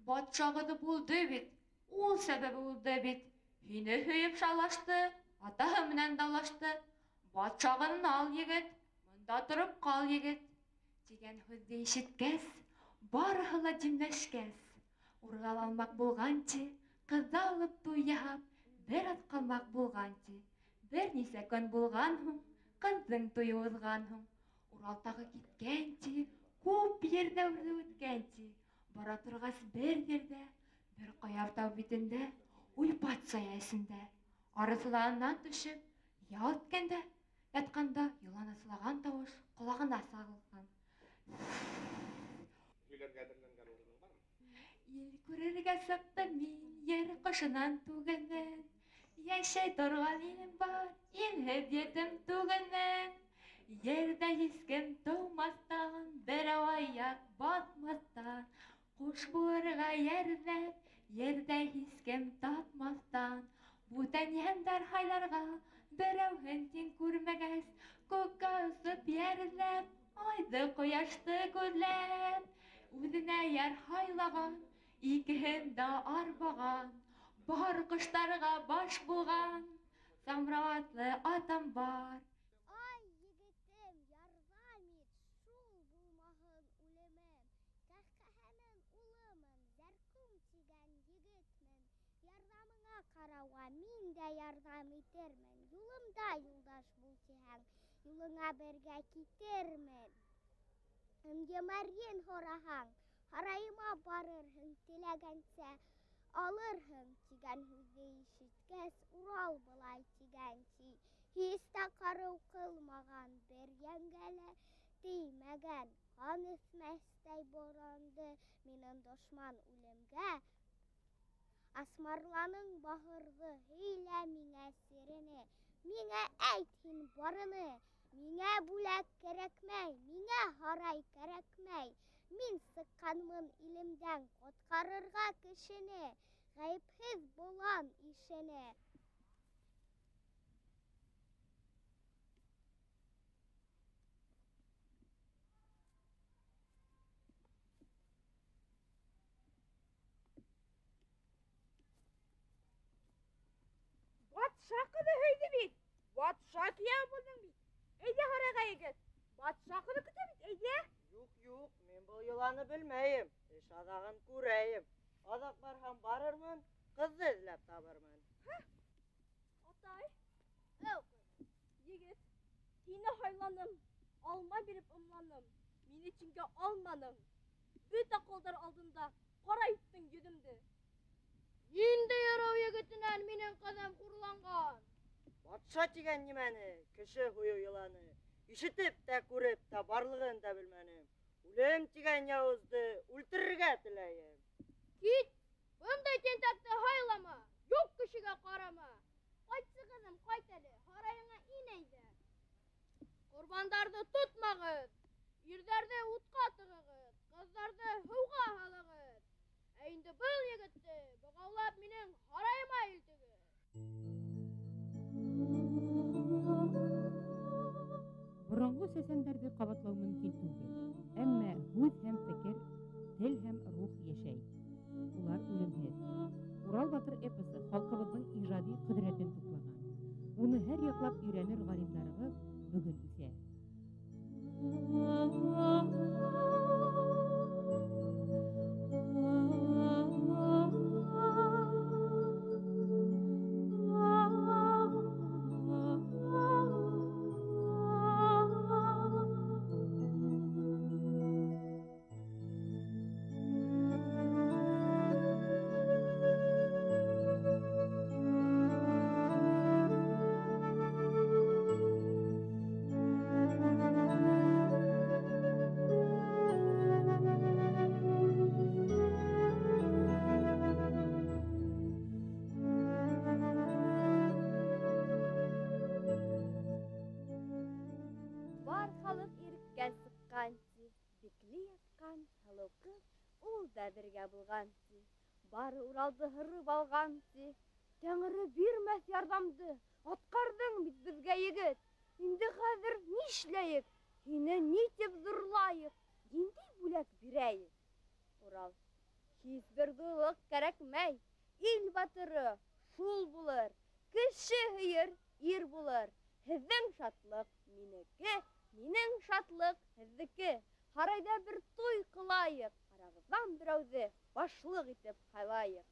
Батшағыҙы булды бит, ул сәбәбе булды бит. Һине һөйөп шаулашты, атаһы менән даулашты. Батшағын ал, егет, бында тороп ҡал, егет. Тигән һүҙҙе ишеткәс, барыһы ла димләшкәс, Урал алмаҡ булған ти, ҡыҙҙы алып туй яһап, бер аҙ ҡалмаҡ булған ти. Бер нисә көн булған һуң, ҡыҙҙың туйы уҙған һуң. Урал тағы киткән ти, күп ерҙә үрҙе үткән ти. Бара торғас бер ерҙә, бер ҡая тау битендә, уйпат сая эсендә. Арыҫланынан төшөп, ял иткәндә, ятҡанда йылан ыҫлаған тауыш ҡолағына сағылған. Һөйләргә әҙерләнгән урының бармы? Ил күрергә сыҡтым мин, ер ҡошонан түгелмен. Йәшәй торған илем бар, илһеҙ етем түгелмен. Ерҙә һис кем тыумаҫтан, берәү аяҡ баҫмаҫтан, ҡуш булырға йәрҙәп, ерҙә һис кем татмаҫтан, бүтән йәндәр һайларға, берәүһен тиң күрмәгәс, күккә осоп йәрләп, айҙы ҡояшты күҙләп, үҙенә йәр һайлаған, икеһен дә арбаған, бар ҡоштарға баш булған, Самрау атлы атам бар. Ай, егетем, ярҙам ит, шул булмаһын үлемем. Ҡәһҡәһәнең улымын, Зәрҡүм тигән егетмен. Ярҙамыңа ҡарауға мин дә ярҙам итермен. Юлымда юлдаш бул тиһәң, юлыңа бергә китермен. Ынйы-мәрйен һораһаң, һарайыма барырһың, теләгәнсә алырһың, тигән һүҙҙе ишеткәс, Урал былай тигән ти. Һис тә ҡарыу ҡылмаған, бер йәнгә лә теймәгән, ҡан эсмәҫтәй боронды минең дошман үлемгә. Асмарланың баһырҙы, һөйлә миңә серене, миңә әйт һин барыны, миңә бүләк кәрәкмәй, миңә һарай кәрәкмәй. Мин сыҡҡанмын илемдән ҡотҡарырға кешене, ғәйепһеҙ болан ишене. Батша ҡыҙы һөйҙө бит, батша кейәү булдың бит. Әйҙә һарайға, егет, батша ҡыҙы көтә бит, әйҙә. Юҡ, юҡ, мин был йоланы белмәйем, эш аҙағын күрәйем. Аҙаҡ барһам барырмын, ҡыҙҙы эҙләп табырмын. Һә? Атай, әү, егет, һине һайланым, алма биреп ымланым, мине тиңгә алманың. Бөтә ҡолдар алдында ҡара иттең йөҙөмдө. Ниндәй ырыу егетенән минең ҡыҙым хурланған? Батша тигән нимәне, кеше һуйыу йыланы, ишетеп тә күреп тә барлығын да белмәнем. Үлем тигән яуызды үлтерергә теләйем. Кит, бындай тинтәкте һайлама, юҡ кешегә ҡарама. Ҡайтсы, ҡыҙым, ҡайт әле, һарайыңа ин әйҙә. Ҡорбандарҙы тотмағыҙ, ирҙәрҙе утҡа тығығыҙ, ҡыҙҙарҙы һыуға һалығыҙ. Ә инде был егетте бығаулап минең һарайыма илтегеҙ. Боронғо сәсәндәрҙе ҡабатлау мөмкин түгел, әммә һүҙ һәм фекер, тел һәм рух йәшәй. Улар үлемһеҙ. Урал батыр эпосы халҡыбыҙҙың ижади ҡөҙрәтен туплаған. Уны һәр яҡлап өйрәнер ғалимдарыбыҙ бөгөн үҫә. ятҡан ти. Бикле ятҡан һылыу ҡыҙ ул да бергә булған ти. Бары Уралды һырып алған ти. Тәңре бирмәҫ ярҙамды, атҡарҙың бит беҙгә, егет. Инде хәҙер нишләйек? Һине ни тип ҙурлайыҡ? Ниндәй бүләк бирәйек? Урал: Һис бер ҙурлыҡ кәрәкмәй. Ил батыры шул булыр, кеше һөйөр ир булыр. Һеҙҙең шатлыҡ минеке, минең шатлыҡ һеҙҙеке. Һарайҙа бер туй ҡылайыҡ, арағыҙҙан берәүҙе башлыҡ итеп һайлайыҡ.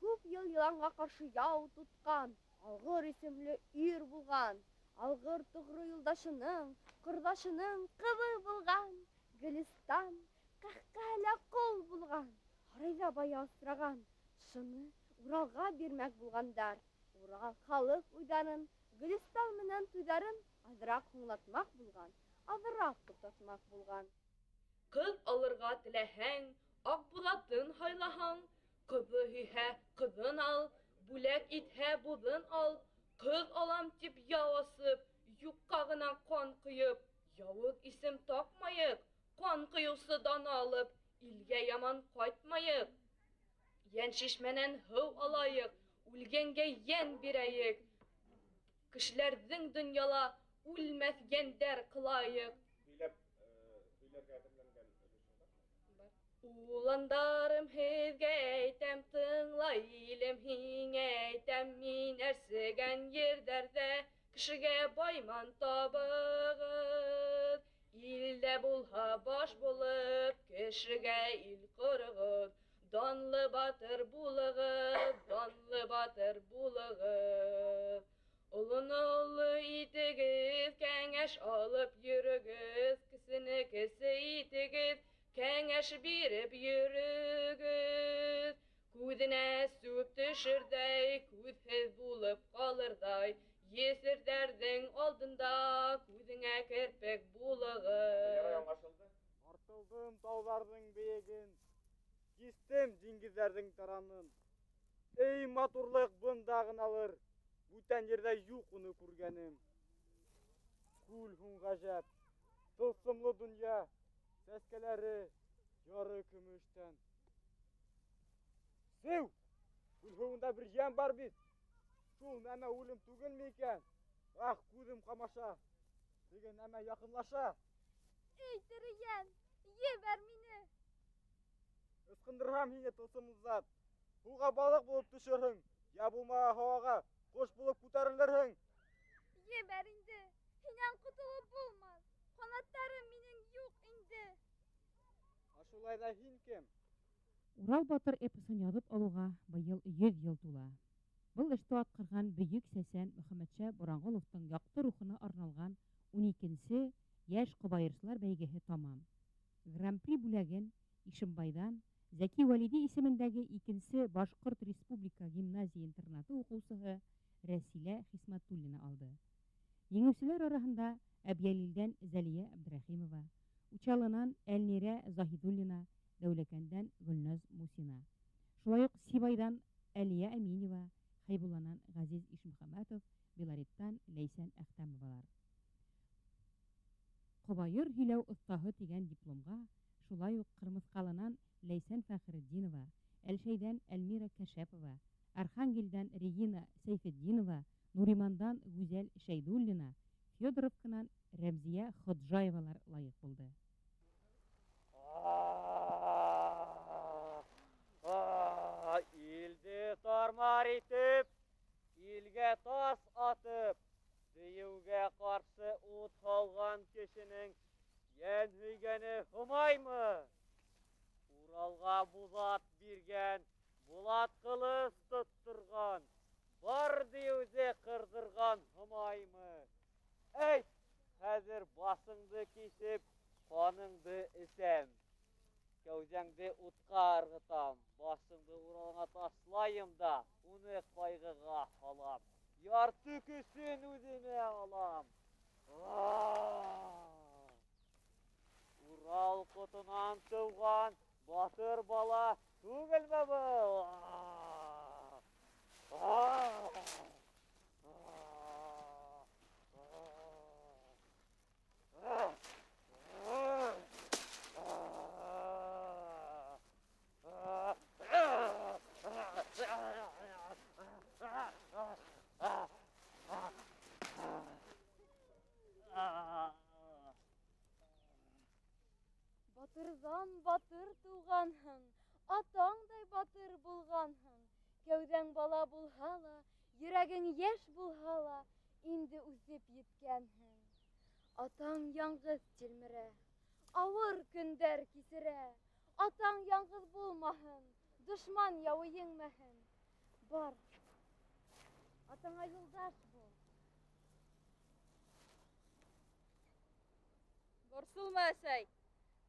Күп йыл йыланға ҡаршы яу тотҡан, Алғыр исемле ир булған. Алғыр тоғро юлдашының, ҡорҙашының ҡыҙы булған. Гөлөстан ҡәһҡәһелә ҡол булған. Һарайҙа бая осраған. Шуны Уралға бирмәк булғандар. Урал халыҡ уйҙарын, Гөлөстан менән туйҙарын аҙыраҡ һуңлатмаҡ булған, аҙыраҡ туҡтатмаҡ булған. Ҡыҙ алырға теләһәң, Аҡбуҙатын һайлаһаң, ҡыҙы һөйһә ҡыҙын ал, бүләк итһә буҙын ал. Ҡыҙ алам тип яу асып, юҡҡа ғына ҡан ҡойоп, яуыҙ исем таҡмайыҡ, ҡан ҡойоусы дан алып, илгә яман ҡайтмайыҡ. Йән шишмәнән һыу алайыҡ, үлгәнгә йән бирәйек. Кешеләрҙең донъяла үлмәҫ йәндәр ҡылайыҡ. Һөйләп, һөйләргә әҙерләнгән өлөшөң бармы? Бар. Уландарым, һеҙгә әйтәм, тыңлай илем, һиңә әйтәм, мин әрсегән ерҙәрҙә кешегә байман табығыҙ. Илдә булһа баш булып, кешегә ил ҡороғоҙ. Данлы батыр булығыҙ, данлы батыр булығыҙ. Олоно оло итегеҙ, кәңәш алып йөрөгөҙ, кесене кесе итегеҙ, кәңәш биреп йөрөгөҙ. Күҙенә сүп төшөрҙәй, күҙһеҙ булып ҡалырҙай, еҫерҙәрҙең алдында күҙеңә керпек булығыҙ. Ярай, аңлашылды. Артылдым тауҙарҙың бейеген, кистем диңгеҙҙәрҙең таранын. Эй, матурлыҡ бында ғыналыр, бүтән ерҙә юҡ уны күргәнем. Күл һуң ғәжәп, тылсымлы донъя, сәскәләре яры көмөштән. Сеү, күл һыуында бер йән бар бит. Шул нәмә үлем түгелме икән? Ах, күҙем ҡамаша, теге нәмә яҡынлаша. Эй, тере йән, ебәр мине. Ысҡындырһам һине, тылсымлы зат. Һыуға балыҡ булып төшөрһөң, йә булмаһа һауаға ҡош булып күтәрелерһең. Ебәр инде, һинән ҡотолоп булмаҫ. Ҡанаттарым минең юҡ инде. Ә шулай ҙа һин кем? Урал батыр эпосын яҙып алыуға быйыл 100 йыл тула. Был эште атҡарған бөйөк сәсән Мөхәммәтша Боранғоловтың яҡты рухына арналған 12-нсе йәш ҡобайырсылар бәйгеһе тамам. Гран-при бүләген Ишембайҙан Зәки Вәлиди исемендәге 2-нсе Башҡорт Республика гимназия интернаты уҡыусыһы Рәсилә Хисмәтуллина алды. Еңеүселәр араһында Әбйәлилдән Зәлиә Әбдрәхимова, Учалынан Әлнирә Заһидуллина, Дәүләкәндән Гөлназ Мусина. Шулай уҡ Сибайҙан Әлиә Әминева, Хәйбулланан Ғәзиз Ишмөхәмәтов, Белореттан Ләйсән Әхтәмовалар. Ҡобайыр һөйләү оҫтаһы тигән дипломға шулай уҡ Ҡырмыҫҡалынан Ләйсән Фәхретдинова, Әлшәйҙән Әлмира Кәшәпова, Архангелдән Регина Сәйфетдинова, Нуримандан Гүзәл Шәйҙуллина, Федоровканан Рәмзиә Ходжаевалар лайыҡ булды. Илде тармар итеп, илгә тас атып, дейеүгә ҡаршы ут һалған кешенең йән һөйгәне Һомаймы? Уралға булат биргән, булат ҡылыс тотторған, бар дейеүҙе ҡырҙырған Һомаймы? Әйт, хәҙер башыңды киҫеп, ҡаныңды эсәм. Кәүҙәңде утҡа ырғытам, башыңды Уралыңа ташлайым да, уны ҡайғыға һалам. Ярты көсөн үҙемә алам. Урал ҡотонан тыуған батыр бала түгелме был? Батырҙан батыр тыуғанһың, атаңдай батыр булғанһың. Кәүҙәң бала булһа ла, йөрәгең йәш булһа ла, инде үҫеп еткәнһең. Атаң яңғыҙ тилмерә, ауыр көндәр кисерә. Атаң яңғыҙ булмаһын, дошман яуы еңмәһен. Бар, атаңа юлдаш бул. Борсолма, әсәй.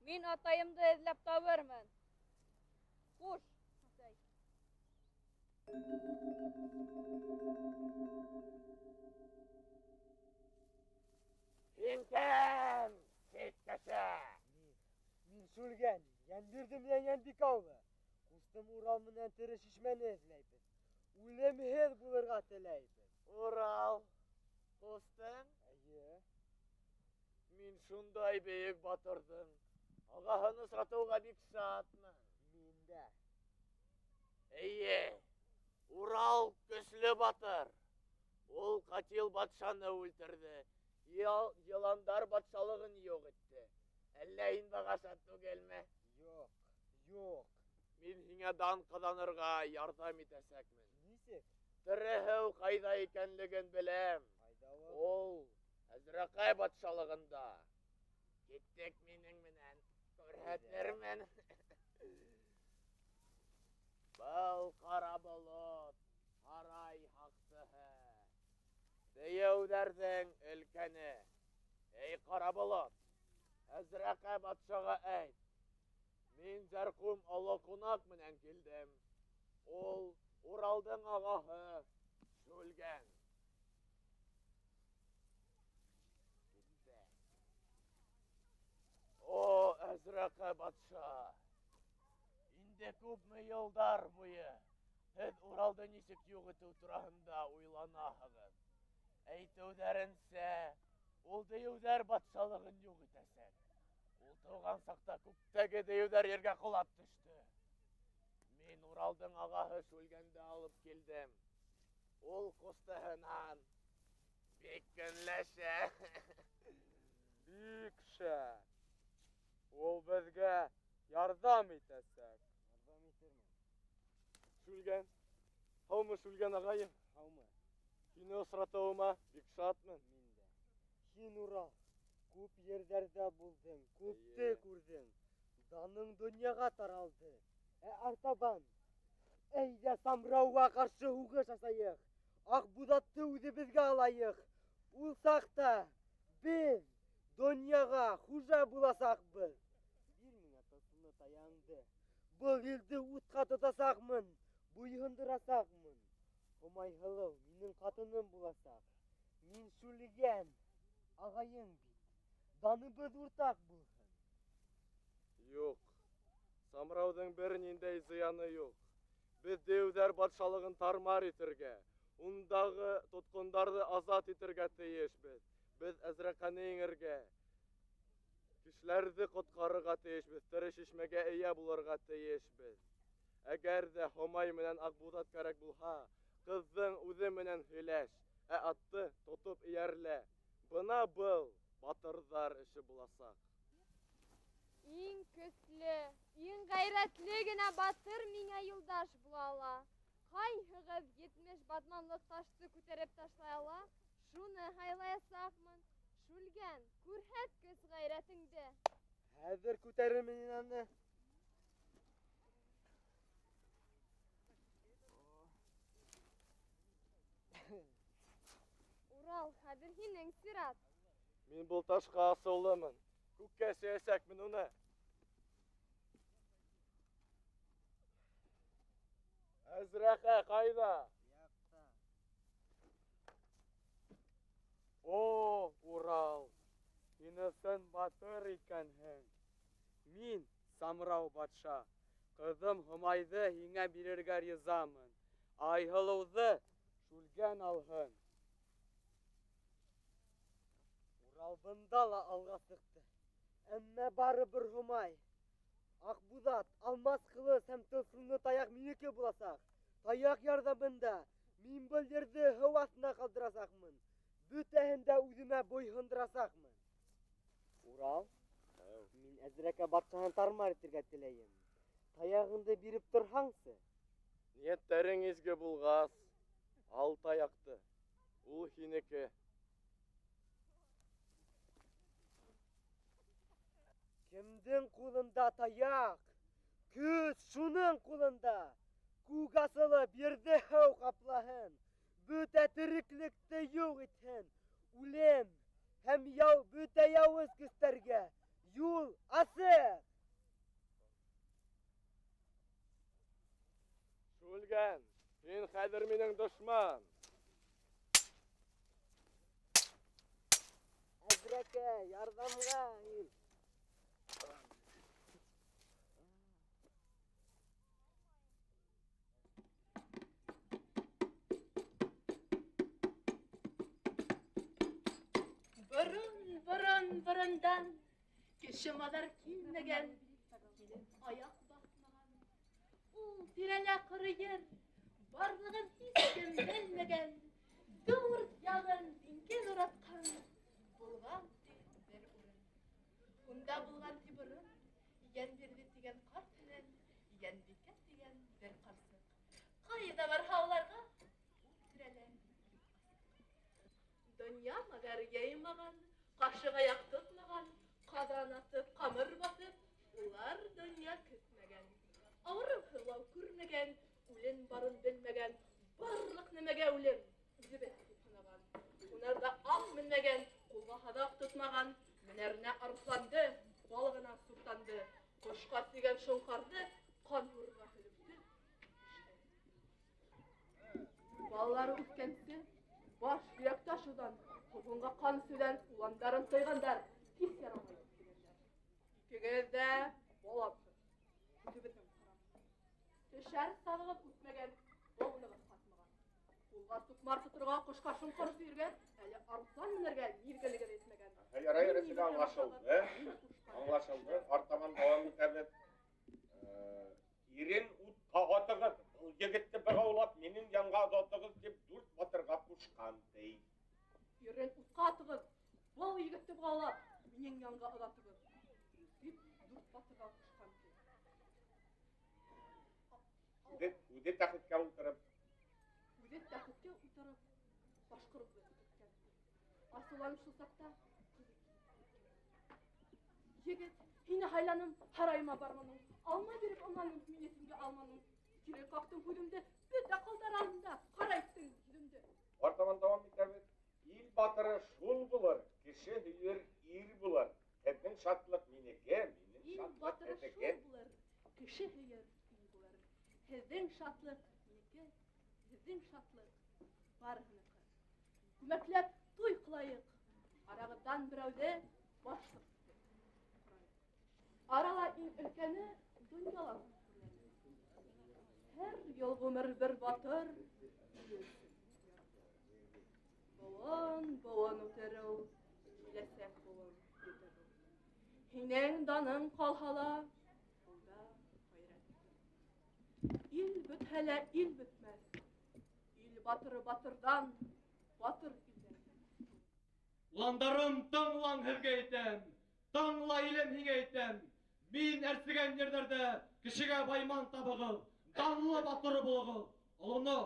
Мин атайымды эҙләп табырмын. Хуш, әсәй. Һин кем, сит кеше? Мин Шүлгән, Йәнбирҙе менән Йәнбикә улы. Ҡустым Урал менән тере шишмәне эҙләйбеҙ. Үлемһеҙ булырға теләйбеҙ. Урал, ҡустың? Эйе. Мин шундай бейек батырҙың ағаһын осратыуға бик шатмын. Мин дә. Эйе, Урал көслө батыр. Ул ҡатил батшаны үлтерҙе. Йыландар батшалығын юҡ итте. Әллә һин быға шат түгелме? Юҡ, юҡ. Мин һиңә дан ҡаҙанырға ярҙам итәсәкмен. Нисек? Тере һыу ҡайҙа икәнлеген беләм. Ҡайҙа ул? Ул Әзрәҡәй батшалығында. Киттек минең менән, күрһәтермен. Был ҡара болот, һарай һаҡсыһы. Дейеүҙәрҙең өлкәне. Эй, ҡара болот, Әзрәҡәй батшаға әйт. Мин Зәрҡүм оло ҡунаҡ менән килдем. Ул Уралдың ағаһы Шүлгән. Китте. О, Әзрәҡәй батша! Инде күпме йылдар буйы һеҙ Уралды нисек юҡ итеү тураһында уйланаһығыҙ. Әйтеүҙәренсә, ул дейеүҙәр батшалығын юҡ итәсәк. Ул тыуған саҡта күктәге дейеүҙәр ергә ҡолап төштө. Мин Уралдың ағаһы Шүлгәнде алып килдем. Ул ҡустыһынан бик көнләшә. Бик шәп. Ул беҙгә ярҙам итәсәк. Ярҙам итермен. Шүлгән, һаумы, Шүлгән ағайым? Һаумы. Һине осратыуыма бик шатмын. Мин дә. Һин, Урал, күп ерҙәрҙә булдың, күпте күрҙең. Даның донъяға таралды. Ә артабан, әйҙә Самрауға ҡаршы һуғыш асайыҡ. Аҡбуҙатты үҙебеҙгә алайыҡ. Ул саҡта беҙ донъяға хужа буласаҡбыҙ. Бир миңә тылсымлы таяғыңды. Был илде утҡа тотасаҡмын, буйһондорасаҡмын. Һомай һылыу минең ҡатыным буласаҡ. Мин Шүлгән, ағайың бит. Даныбыҙ уртаҡ булһын. Юҡ, Самрауҙың бер ниндәй зыяны юҡ. Беҙ дейеүҙәр батшалығын тармар итергә, ундағы тотҡондарҙы азат итергә тейешбеҙ. Беҙ Әзрәҡәне еңергә, кешеләрҙе ҡотҡарырға тейешбеҙ, тере шишмәгә эйә булырға тейешбеҙ. Әгәр ҙә Һомай менән Аҡбуҙат кәрәк булһа, ҡыҙҙың үҙе менән һөйләш, ә атты тотоп эйәрлә. Бына был батырҙар эше буласаҡ. Иң көслө, иң ғәйрәтле генә батыр миңә юлдаш була ала. Ҡайһығыҙ 70 батманлыҡ ташты күтәреп ташлай ала, шуны һайлаясаҡмын. Шүлгән, күрһәт көс ғәйрәтеңде. Хәҙер күтәрермен мин аны. Урал, хәҙер һинең сират. Мин был ташҡа асыулымын. Күккә сөйәсәкмен уны. Әзрәҡә ҡайҙа? Яҡта. О, Урал, һин ысын батыр икәнһең. Мин Самрау батша. Ҡыҙым Һомайҙы һиңә бирергә ризамын. Айһылыуҙы Шүлгән алһын. Урал бында ла алға сыҡты. Әммә барыбер Һомай. Аҡбуҙат, алмас ҡылыс һәм тылсымлы таяҡ минеке буласаҡ. Таяҡ ярҙамында мин был ерҙе һыу аҫтына ҡалдырасаҡмын. Бөтәһен дә үҙемә буйһондорасаҡмын. Урал, мин Әзрәкә батшаһын тармар итергә теләйем. Таяғыңды биреп торһаңсы. Ниәттәрең изге булғас, ал таяҡты. Ул һинеке. Кемдең ҡулында таяҡ? Көс шуның ҡулында. Күк асылып ерҙе һыу ҡаплаһын. Бөтә тереклекте юҡ итһен. Үлем һәм яу бөтә яуыз көстәргә юл асыҡ. Шүлгән, һин хәҙер минең дошман. Әзрәкә, ярҙамға һин. Борон, борондан кеше маҙар килмәгән, килеп аяҡ баҫмаған. Ул тирәлә ҡоро ер, барлығын һис кем белмәгән, дүрт яғын диңгеҙ уратҡан, булған ти бер урын. Унда булған ти борон, Йәнбирҙе тигән ҡарт менән Йәнбикә тигән бер ҡарсыҡ. Ҡайҙа барһа уларға, ул тирәлә юҡ асыҡ. Донъя мәгәр йыймаған, ҡашыға аяҡ тотмаған, ҡаҙан атып, ҡамыр баҫып, улар донъя көтмәгән. Ауырыу һыҙлау күрмәгән, үлем барын белмәгән, барлыҡ нәмәгә үлем үҙебеҙ тип һанаған. Һунарҙа ат менмәгән, ҡулға һаҙаҡ тотмаған, менәренә арыҫланды, балығына суртанды, ҡошҡа тигән шоңҡарҙы ҡан һурырға һөлөктө. Балалары үҫкәнсе, баш һөйәк ташыуҙан, һуғынға ҡан эсеүҙән уландарын тыйғандар, һис ярамай тигәндәр. Икегеҙ ҙә баламһыҙ, үҙебеҙҙең ҡарам. Төшәр сағығыҙ үтмәгән, бауынығыҙ ҡатмаған. Ҡулға суҡмар тоторға, ҡошҡа шоңҡар сөйөргә, әле арыҫлан менергә миҙгелегеҙ етмәгән. Ярай, Рәсилә, аңлашылды. Аңлашылды. Артабан дауам итәбеҙ. Ирен утҡа атығыҙ, был егетте бығаулап минең янға оҙатығыҙ тип дүрт батырға ҡушҡан, ти. Ирен утҡа атығыҙ, был егетте бығаулап минең янға оҙатығыҙ тип дүрт батырға ҡушҡан, ти. Үҙе тәхеткә ултырып. Үҙе тәхеткә ултырып, башҡоролдо киткән, ти. Асыуланып шул саҡта ҡыҙы килеп еткән. Егет, һине һайланым, һарайыма барманың. Алма биреп алманың, мине тиңгә алманың. Кире ҡаҡтың һүҙемде, бөтә ҡолдар алдында ҡарайттың йөҙөмдө. Артабан дауам итәбеҙ. Ил батыры шул булыр, кеше һөйөр ир булыр. Һеҙҙең шатлыҡ минеке, минең Ил шатлыҡ батыры һеҙҙеке. шул булыр, кеше һөйөр ир булыр. Һеҙҙең шатлыҡ минеке, һеҙҙең шатлыҡ барыһыныҡы. Күмәкләп туй ҡылайыҡ. Арағыҙҙан берәүҙе башлыҡ итеп ҡорайыҡ. Арала иң өлкәне донъяла күренә. Һәр йыл ғүмер бер батыр быуын быуын үтереү, киләсәк быуын етереү. Һинең даның ҡалһа ла, унда ғәйрәт. Ил бөтһә лә ил бөтмәҫ. Ил батыры батырҙан, батыр илдән. Уландарым, тыңлаң, һеҙгә әйтәм. Тыңла, илем, һиңә әйтәм. Мин әрсегән ерҙәрҙә кешегә байман табығыҙ, данлы батыры булығыҙ. Олоно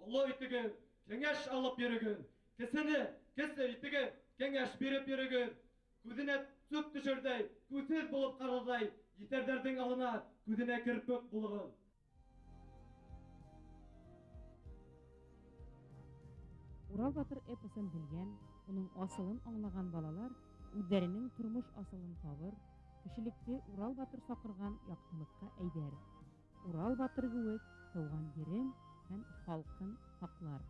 оло итегеҙ, кәңәш алып йөрөгөҙ. Кесене кесе итегеҙ, кәңәш биреп йөрөгөҙ. Күҙенә сүп төшөрҙәй, күҙһеҙ булып ҡарарҙай, иҫәрҙәрҙең алдына күҙенә керпек булығыҙ. Урал батыр эпосын белгән, уның асылын аңлаған балалар үҙҙәренең тормош асылын табыр, кешелекте Урал батыр саҡырған яҡтылыҡҡа әйҙәр. Урал батыр кеүек тыуған ерен һәм халҡын һаҡлар.